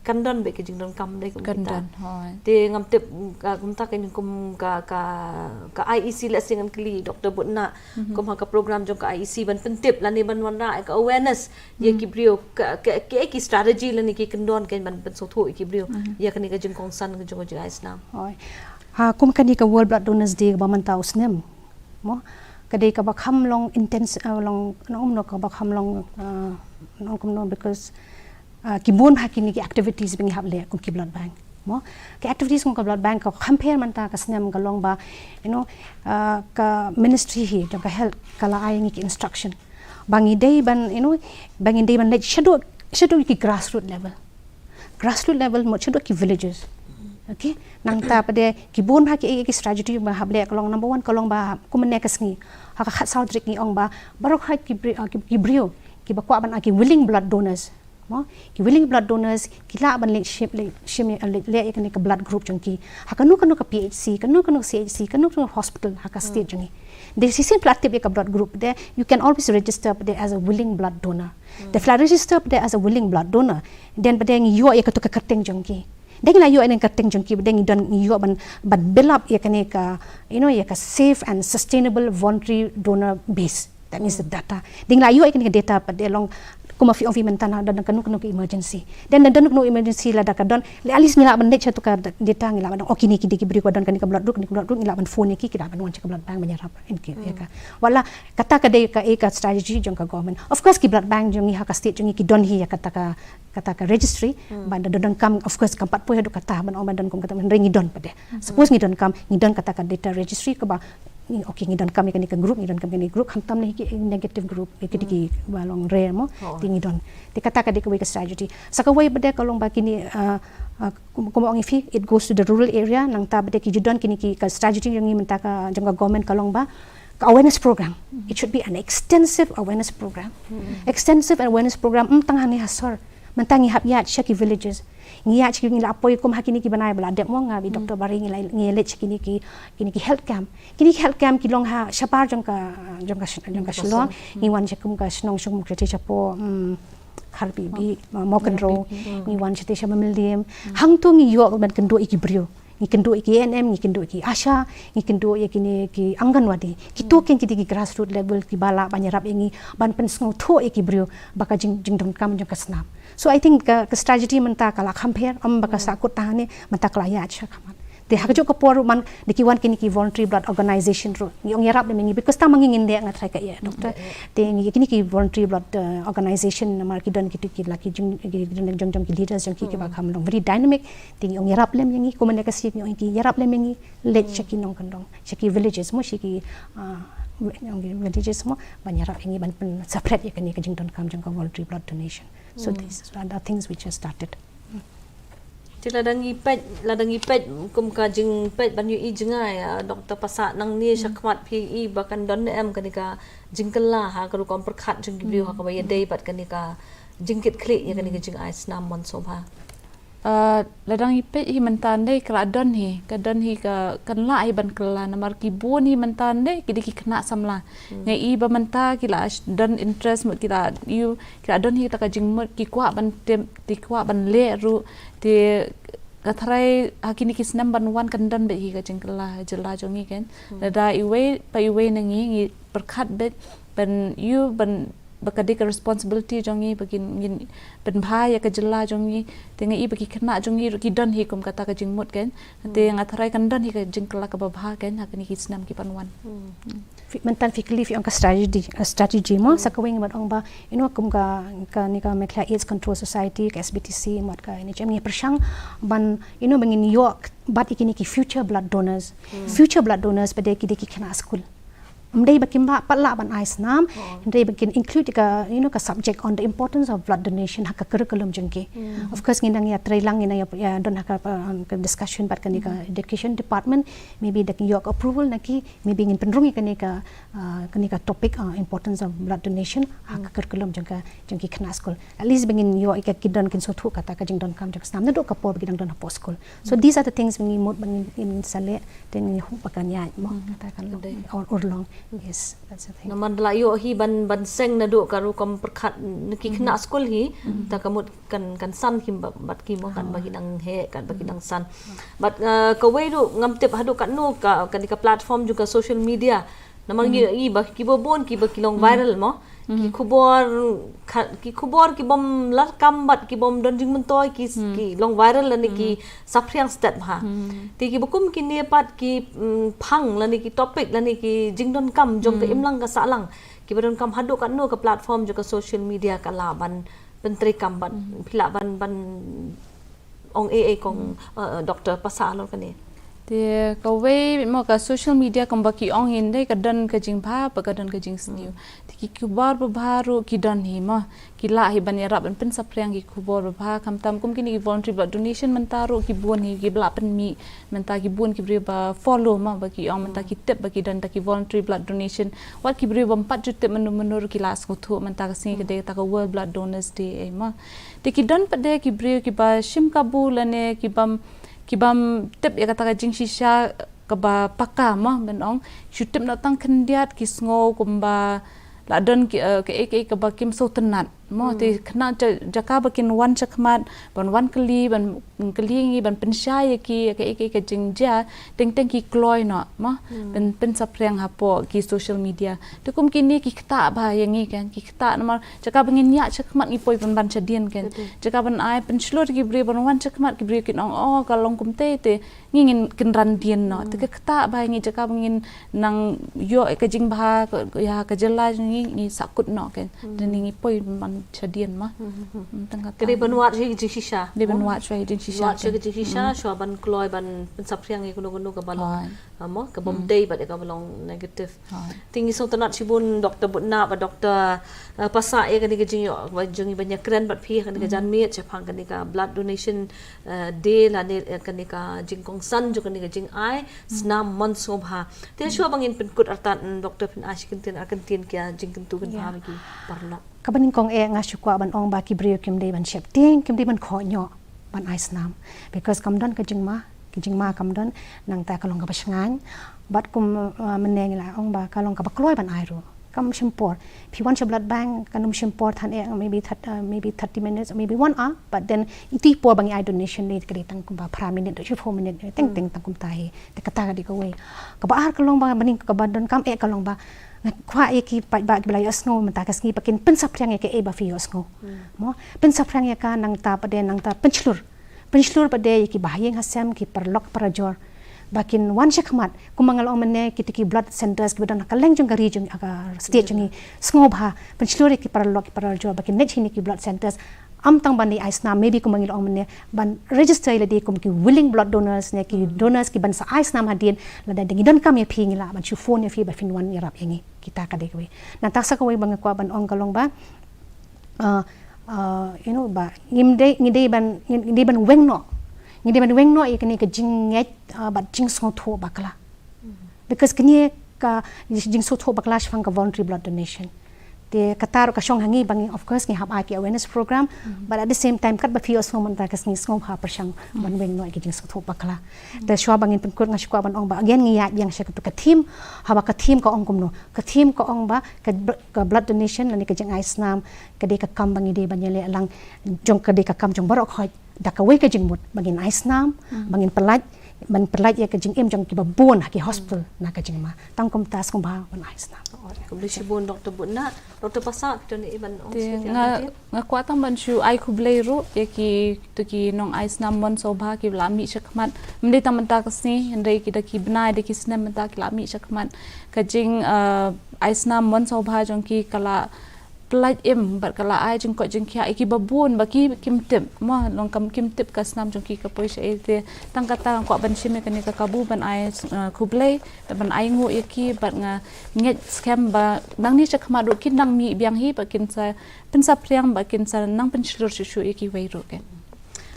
kan don bad ka jingdonkam dei kum kita. Te ngam tip ka kumta ka kum ka ka ka I E C leh sing ngan kylli Doctor Butna kum ha ka program jong ka I E C ban pyntip lane ban wanrah ka awareness ïa ki briew ka ka ki strategy lane ki kyndon kan ban pynsngewthuh ïa ki briew ïa kane ka jingkongsan ka jong ka jingai snam. Ha kum kane ka World Blood Donors Day ba mynta u snem. Mo ka dei kaba kham long intense long nong um no kaba kham long nong kum no because ki bun ha kine ki activities ba ngi hap leh kum ki blood bank. Mo ki activities kum ka blood bank ka kham pher mynta ka snem ka long ba you know ka ministry hi jong ka health ka la ai ngi ki instruction ba ngi dei ban you know ba ngi dei ban leit shaduh shaduh ki grassroots level. Grassroots level mo shaduh ki villages. Okay, nangta pat de ki bun ha ki ki strategy ba hap leh ka long number one ka long ba kum ne ka sngi ha ka khatsaw tarik ngi ong ba baroh ki briew ki briew kiba kwah ban ai ki willing blood donors. Mo ki willing blood donors ki lah ban leh shim leh shim leh ïa kane ka blood group jong ki ha kano kano ka P H C kano kano C H C kano kano hospital ha ka state jong ngi. Dei shisien phi la tip ïa ka blood group de you can always register de as a willing blood donor. Dei phi la register de as a willing blood donor then ba dei ngi ïoh ïa kato ka kyrteng jong ki. Dei ngi la ïoh ïa ka kyrteng jong ki ba dei ngi don ngi ïoh ban ban build up ïa kane ka you know ïa ka safe and sustainable voluntary donor base. That means the data. Dei ngi la ïoh ïa kane ka data pat de long kumba phi ong phi mynta na don kano kano ka emergency. Then na don kano emergency lada ka don le at least ngi lah ban leit shato ka data ngi lah ban ong oh kine ki dei ki briew ba don kane ka blood group kane ka blood group ngi lah ban phone ïa ki ki lah ban wan sha ka blood bank ban ïarap ïa ka. Wat la kata ka dei ka eh ka strategy jong ka government. Of course ki blood bank jong ngi ha ka state jong ngi ki don hi ïa kata ka kata ka registry ba da don kam of course kam pat poi haduh kata ban ong ba don kum kata hynrei ngi don pat de. Suppose ngi don kam ngi don kata ka data registry kaba okay ngi don kam ïa kane ka group ngi don kam ïa kane group khamtam ne ki negative group ïa ki dei ki ba long rare mo. Te ngi don te kata ka dei kawei ka strategy. Sa kawei pat de ka long ba kine kumba ong ïa phi it goes to the rural area nangta pat de ki ju don kine ki ka strategy jong ngi mynta ka jong ka government ka long ba ka awareness program. It should be an extensive awareness program. Extensive awareness program ym tang hangne ha sor. Mynta ngi hap ïaid sha ki villages. Ngi ïaid sha ki ngi la poi kum ha kine ki bnai ba la dep mo nga bad i Doctor Bari ngi la ngi leit sha kine ki kine ki health camp. Kine ki health camp ki long ha shabar jong ka jong ka jong ka Shillong. Ngi wan sha kum ka shnong sha kum ka te shapoh Kharpibi Mawkynrew. Ngi wan sha te sha Mawmylliem. Hangto ngi ïoh ban kynduh ïa ki briew. Ngi kynduh ïa ki A N M, ngi kynduh ïa ki ASHA, ngi kynduh ïa kine ki Anganwadi. Kito ken ki dei ki grassroots level kiba lah ban ïarap ïa ngi ban pynsngewthuh ïa ki briew ba ka jing jingdonkam jong ka snam. So I think ka, ka strategy mynta ka la kham pher, ym ba ka sahkut tang hangne, mynta ka la ïaid shakhmat. Te ha kajuh ka por ruh man da ki wan kine ki voluntary blood organization ruh ngi ong ïarap lem ïa ngi because tang ma ngi ngin leh nga trai ka ïa doctor. Te ngi kine ki voluntary blood organisation namar ki don kito ki la ki jing ki don jong jong ki leaders jong ki kiba kham long very dynamic. Te ngi ong ïarap lem ïa ngi kumne ka sien ngi ong ki ïarap lem ïa ngi leit sha ki nongkyndong sha ki villages mo sha ki villages mo ban ïarap ïa ngi ban pynsaphriang ïa kane ka jingdonkam jong ka voluntary blood donation. So these are the things which have started. Te lada ngi peit lada ngi peit kum ka jingpeit ban ïohi jngai Doctor Passah nangne shakhmat phi i ba kan don ne em kane ka jingkylla ha ka rukom pyrkhat jong ki briew ha kaba ïadei bad kane ka jingkitkhlieh ïa kane ka jingai snam mon sngewbha. Uh, lada ngi peit hi mynta ndei ka la don hi, ka don hi ka, kan lah hi ban kylla, namar ki bun hi mynta ndei ki dei ki khynnah samla. Nga i ba mynta ki la sh-, don interest mut ki la ïoh, ki la don hi kata ka jingmut, ki kwah ban tip, ki kwah ban leh ruh, te nga tharai ha kine ki snem ban wan kan don beit hi ka jingkylla ha jylla jong ngi kan. Lada iwei pa iwei na ngi ngi pyrkhat beit ban ïoh ban ba ka dei ka responsibility jong ngi ba kin, ngin pynbha ïa ka jylla jong ngi, te nga i ba ki khynnah jong ngi ruh ki don hi kum kata ka jingmut kan. Te nga tharai kan don hi ka jingkylla kaba bha kan ha kine ki snem ki ban wan. Phi, mynta phi kylli phi ong ka strategy, uh, strategy mo, sa kawei nga ban ong ba, you know, kum ka, kane ka Meghalaya AIDS Control Society, ka S B T C, mut ka N H M ngi pyrshang ban, you know, ba ngin ïoh bad ïa kine ki future blood donors. Future blood donors pat de ki dei ki khynnah skul. Ym dei ba kim lah, pat lah ban ai snam, hynrei ba kin include ka, you know, ka subject on the importance of blood donation ha ka curriculum jong ki. Of course, ngi dang ïa trei lang, ngi dang ïa, ïa don ha ka, uh, ka discussion bad kane ka education department, maybe da ki ïoh ka approval na ki, maybe ngin pynrung ïa kane ka, uh, kane ka topic, uh, importance of blood donation ha ka curriculum jong ka, jong ki khynnah skul. At least ba ngin ïoh ïa ka, ki don kin sngewthuh kata ka jingdonkam jong ka snam naduh ka por ba ki dang don hapoh skul. So these are the things ba ngi mut ba ngin, ngin sa leh, te ngi hope ba kan ïaid mo, kata kan long, or, or long. Yes, that's the thing. Namar da la ïoh hi ban, ban seng naduh ka rukom pyrkhat na ki khynnah skul hi, ta ka mut kan, kan san hi ba, bad ki mo, kan ba ki dang heh, kan ba ki dang san. Bad, uh, kawei ruh ngam tip haduh katno ka, kane ka platform jong ka social media. Namar ngi i ba kiba bun kiba ki long viral mo. Ki khubor, ki khubor ki bym lah kam bad ki bym don jingmyntoi ki, ki long viral lane ki saphriang stet bha. Te kiba kum kine pat ki, mm, phang lane ki topic lane ki jingdonkam jong ka imlang ka sahlang, kiba donkam haduh katno ka platform jong ka social media ka lah ban pyntreikam bad phi lah ban, ban ong ei ei kong, uh, uh, Doctor Pasa halor kane. Te kawei mo ka social media kumba ki ong hi ndei ka don ka jingbha bad ka don ka jingsniew. Te ki khubor babha ruh ki don hi mo. Ki lah hi ban ïarap ban pynsaphriang ki khubor babha, khamtam kum kine ki voluntary blood donation mynta ruh ki bun hi kiba lah pynmih, mynta ki bun ki briew ba follow mo, ba ki ong mynta ki tip ba ki don ta ki voluntary blood donation. Wat ki briew bym pat ju tip mynno mynno ruh ki lah sngewthuh mynta ka sngi ka dei ta ka World Blood Donors Day ei mo. Te ki don pat de ki briew kiba shim kabu lane ki bym, ki bym tip ïa kata ka jingshisha kaba paka mo, ban ong shu tip noh tang khyndiat, ki sngew kumba la don ki, eh, kaei kaei kaba kim sngewtynnat mo. Te khnang ja-, jaka ba kin wan shakhmat ban wan kylli, ban kylli ngi, ban pynshai ïa ki ïa kaei kaei ka jingjia, teng teng ki kloi noh mo, ban pynsaphriang hapoh ki social media. Te kum kine ki ktah bha ïa ngi kan, ki ktah namar jaka ba ngin ïaid shakhmat ngi poi pynban shadien kan. Jaka ban ai pynshlur ki briew ban wan shakhmat, ki briew kin ong, oh, ka long kumtei te ngi ngin kynran dien noh. Te ka ktah bha ïa ngi, jaka ba ngin nang ïoh ka jingbha ka, ïa ka jylla ngi, ngi sahkut noh kan. Te ngi poi pynban shadien mo. Tang kata. Ka dei ban wad shuwa ka jingshisha. Dei ban wad shuwa ka jingshisha. Wad shuwa ka jingshisha, shuwa ban kloi ban pynsaphriang ïa kano kano kaba long. Ah, mo, kaba ym dei bad ïa kaba long negative. Te ngi sngewtynnat shibun Doctor Butnah bad Doctor, eh, Pasa ïa kane ka jingïoh ba jong ngi ban ïakren bad phi ha kane ka janmiet shaphang kane ka blood donation, eh, day lane, eh, kane ka jingkongsan jong kane ka jingai snam mon sngewbha. Te shuwa ba ngin pynkut artat, mm, Doctor, phin ai shi kyntien ar kyntien ki jingkyntu kynpham ïa ki paralok. Kaba nyngkong eh nga shu kwah ban ong ba ki briew kim dei ban sheptieng, kim dei ban khohñioh ban ai snam. Because kam don ka jingma, ka jingma kam don, nangta ka long kaba shngaiñ. Bad kum, uh, mynne ngi la ong ba ka long kaba kloi ban ai ruh. Kam shim por. Phi wan sha blood bank, kan ym shim por than eh, maybe thir-, uh, maybe thirty minutes, maybe one hour, but then ïa kata ka por ba ngi ai donation ne ka dei tang kumba phra minit, shiphew minit, teng teng tang kumta hi. Te kata ka dei kawei. Kaba ar ka long ba, mynta kaba donkam eh ka long ba nga kwah ïa ki paidbah kiba la ïohsngew mynta ka sngi ba kin pynsaphriang ïa kaei ba phi ïohsngew. Mo, pynsaphriang ïa ka nangta pat de nangta pynshlur. Pynshlur pat de ïa ki bahaïing hasem, ki paralok parajor. Ba kin wan shakhmat, kumba nga la ong mynne, kita ki blood centers kiba don ha kylleng jong ka ri jong, ha ka state jong ngi. Sngewbha pynshlur ïa ki paralok ki parajor ba kin leit sha kine ki blood centers. Ym tang ban ïa ai snam, maybe kumba ngi la ong mynne, ban register ïa lade kum ki willing blood donors ne ki donors kiban sa ai snam hadien, lada ngi donkam ïa phi ngi lah ban shu phone ïa phi ba phin wan ïarap ïa ngi. Kita ka dei kawei. Nangta sa kawei ba nga kwah ban ong ka long ba, uh, uh, you know, ba ngim dei, ngi dei ban, ngi dei ban weng noh. Ngi dei ban weng noh ïa kane ka jingngeit, uh, bad jingsngewthuh bakla. Because kane ka jingsngewthuh bakla shaphang ka voluntary blood donation. Te kata ruh ka shong ha ngi ba ngi, of course, ngi hap ai ki awareness program, but at the same time, katba phi ïohsngew mynta ka sngi, sngewbha pyrshang ban weng noh ïa ki jingsngewthuh bakla. Te shuwa ba ngin pynkut, nga shu kwah ban ong ba again ngi ïaid biang sha katu ka theme, haba ka theme ka ong kumno, ka theme ka ong ba ka bl-, ka blood donation lane ka jingai snam ka dei ka kam ba ngi dei ban ïaleh lang, jong ka dei ka kam jong baroh khoit, da kawei ka jingmut ba ngin ai snam, ba ngin pyllait, ban pyllait ïa ka jingim jong kiba bun ha ki hospital na ka jingma. Tang kumta, sngewbha ban ai snam. Khublei shibun Doctor Butnah. Doctor Passah, phi don ei ban ong? Te shuh ïa nga, kane? Nga kwah tang ban shu ai khublei ruh ïa ki, to ki nong ai snam mon sngewbha kiba la mih shakhmat. Ym dei tang mynta ka sngi, hynrei ki da ki bnai, da ki snem mynta ki la mih shakhmat. Ka jing, uh, ai snam mon sngewbha jong ki ka la pyllait im bad ka la ai jingkoit jingkhiah ïa kiba bun ba ki kim tip, mo, long kam kim tip ka snam jong ki ka poi shaei. Te tang kata nga kwah ban shim ïa kane ka kabu ban ai, uh, khublei, ban ai nguh ïa ki, bad nga ngeit skhem ba nangne shakhmat ruh kin nang mih biang hi, ba kin sa pynsaphriang, ba kin sa nang pynshlur shuh shuh ïa kiwei ruh, kan.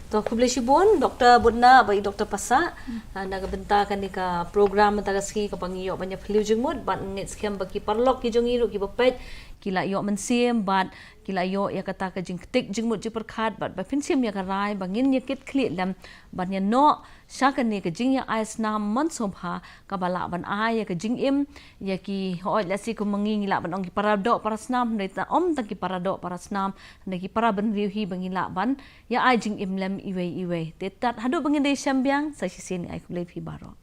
To khublei shibun Doctor Butnah bad i Doctor Passah, ah, na ka bynta kane ka program mynta ka sngi kaba ngi ïoh ban ïaphylliew jingmut, bad ngeit skhem ba ki paralok ki jong ngi ruh kiba peit ki la ïoh mynsiem bad ki la ïoh ïa kata ka jingktik jingmut jingpyrkhat, bad ba phin shim ïa ka rai ba ngin ïa kit khlieh lem ban ïa noh sha kane ka jingïa ai snam mon sngewbha kaba lah ban ai ïa ka jingim ïa ki, hooid, lehse kum ma ngi, ngi lah ban ong ki para doh para snam, hynrei ta ym tang ki para doh para snam, hynrei ki para bynriew hi ba ngi lah ban ïa ai jingim lem iwei iwei. Te tad haduh ba ngin da ïashem biang, sa shisien ai khublei phi baroh.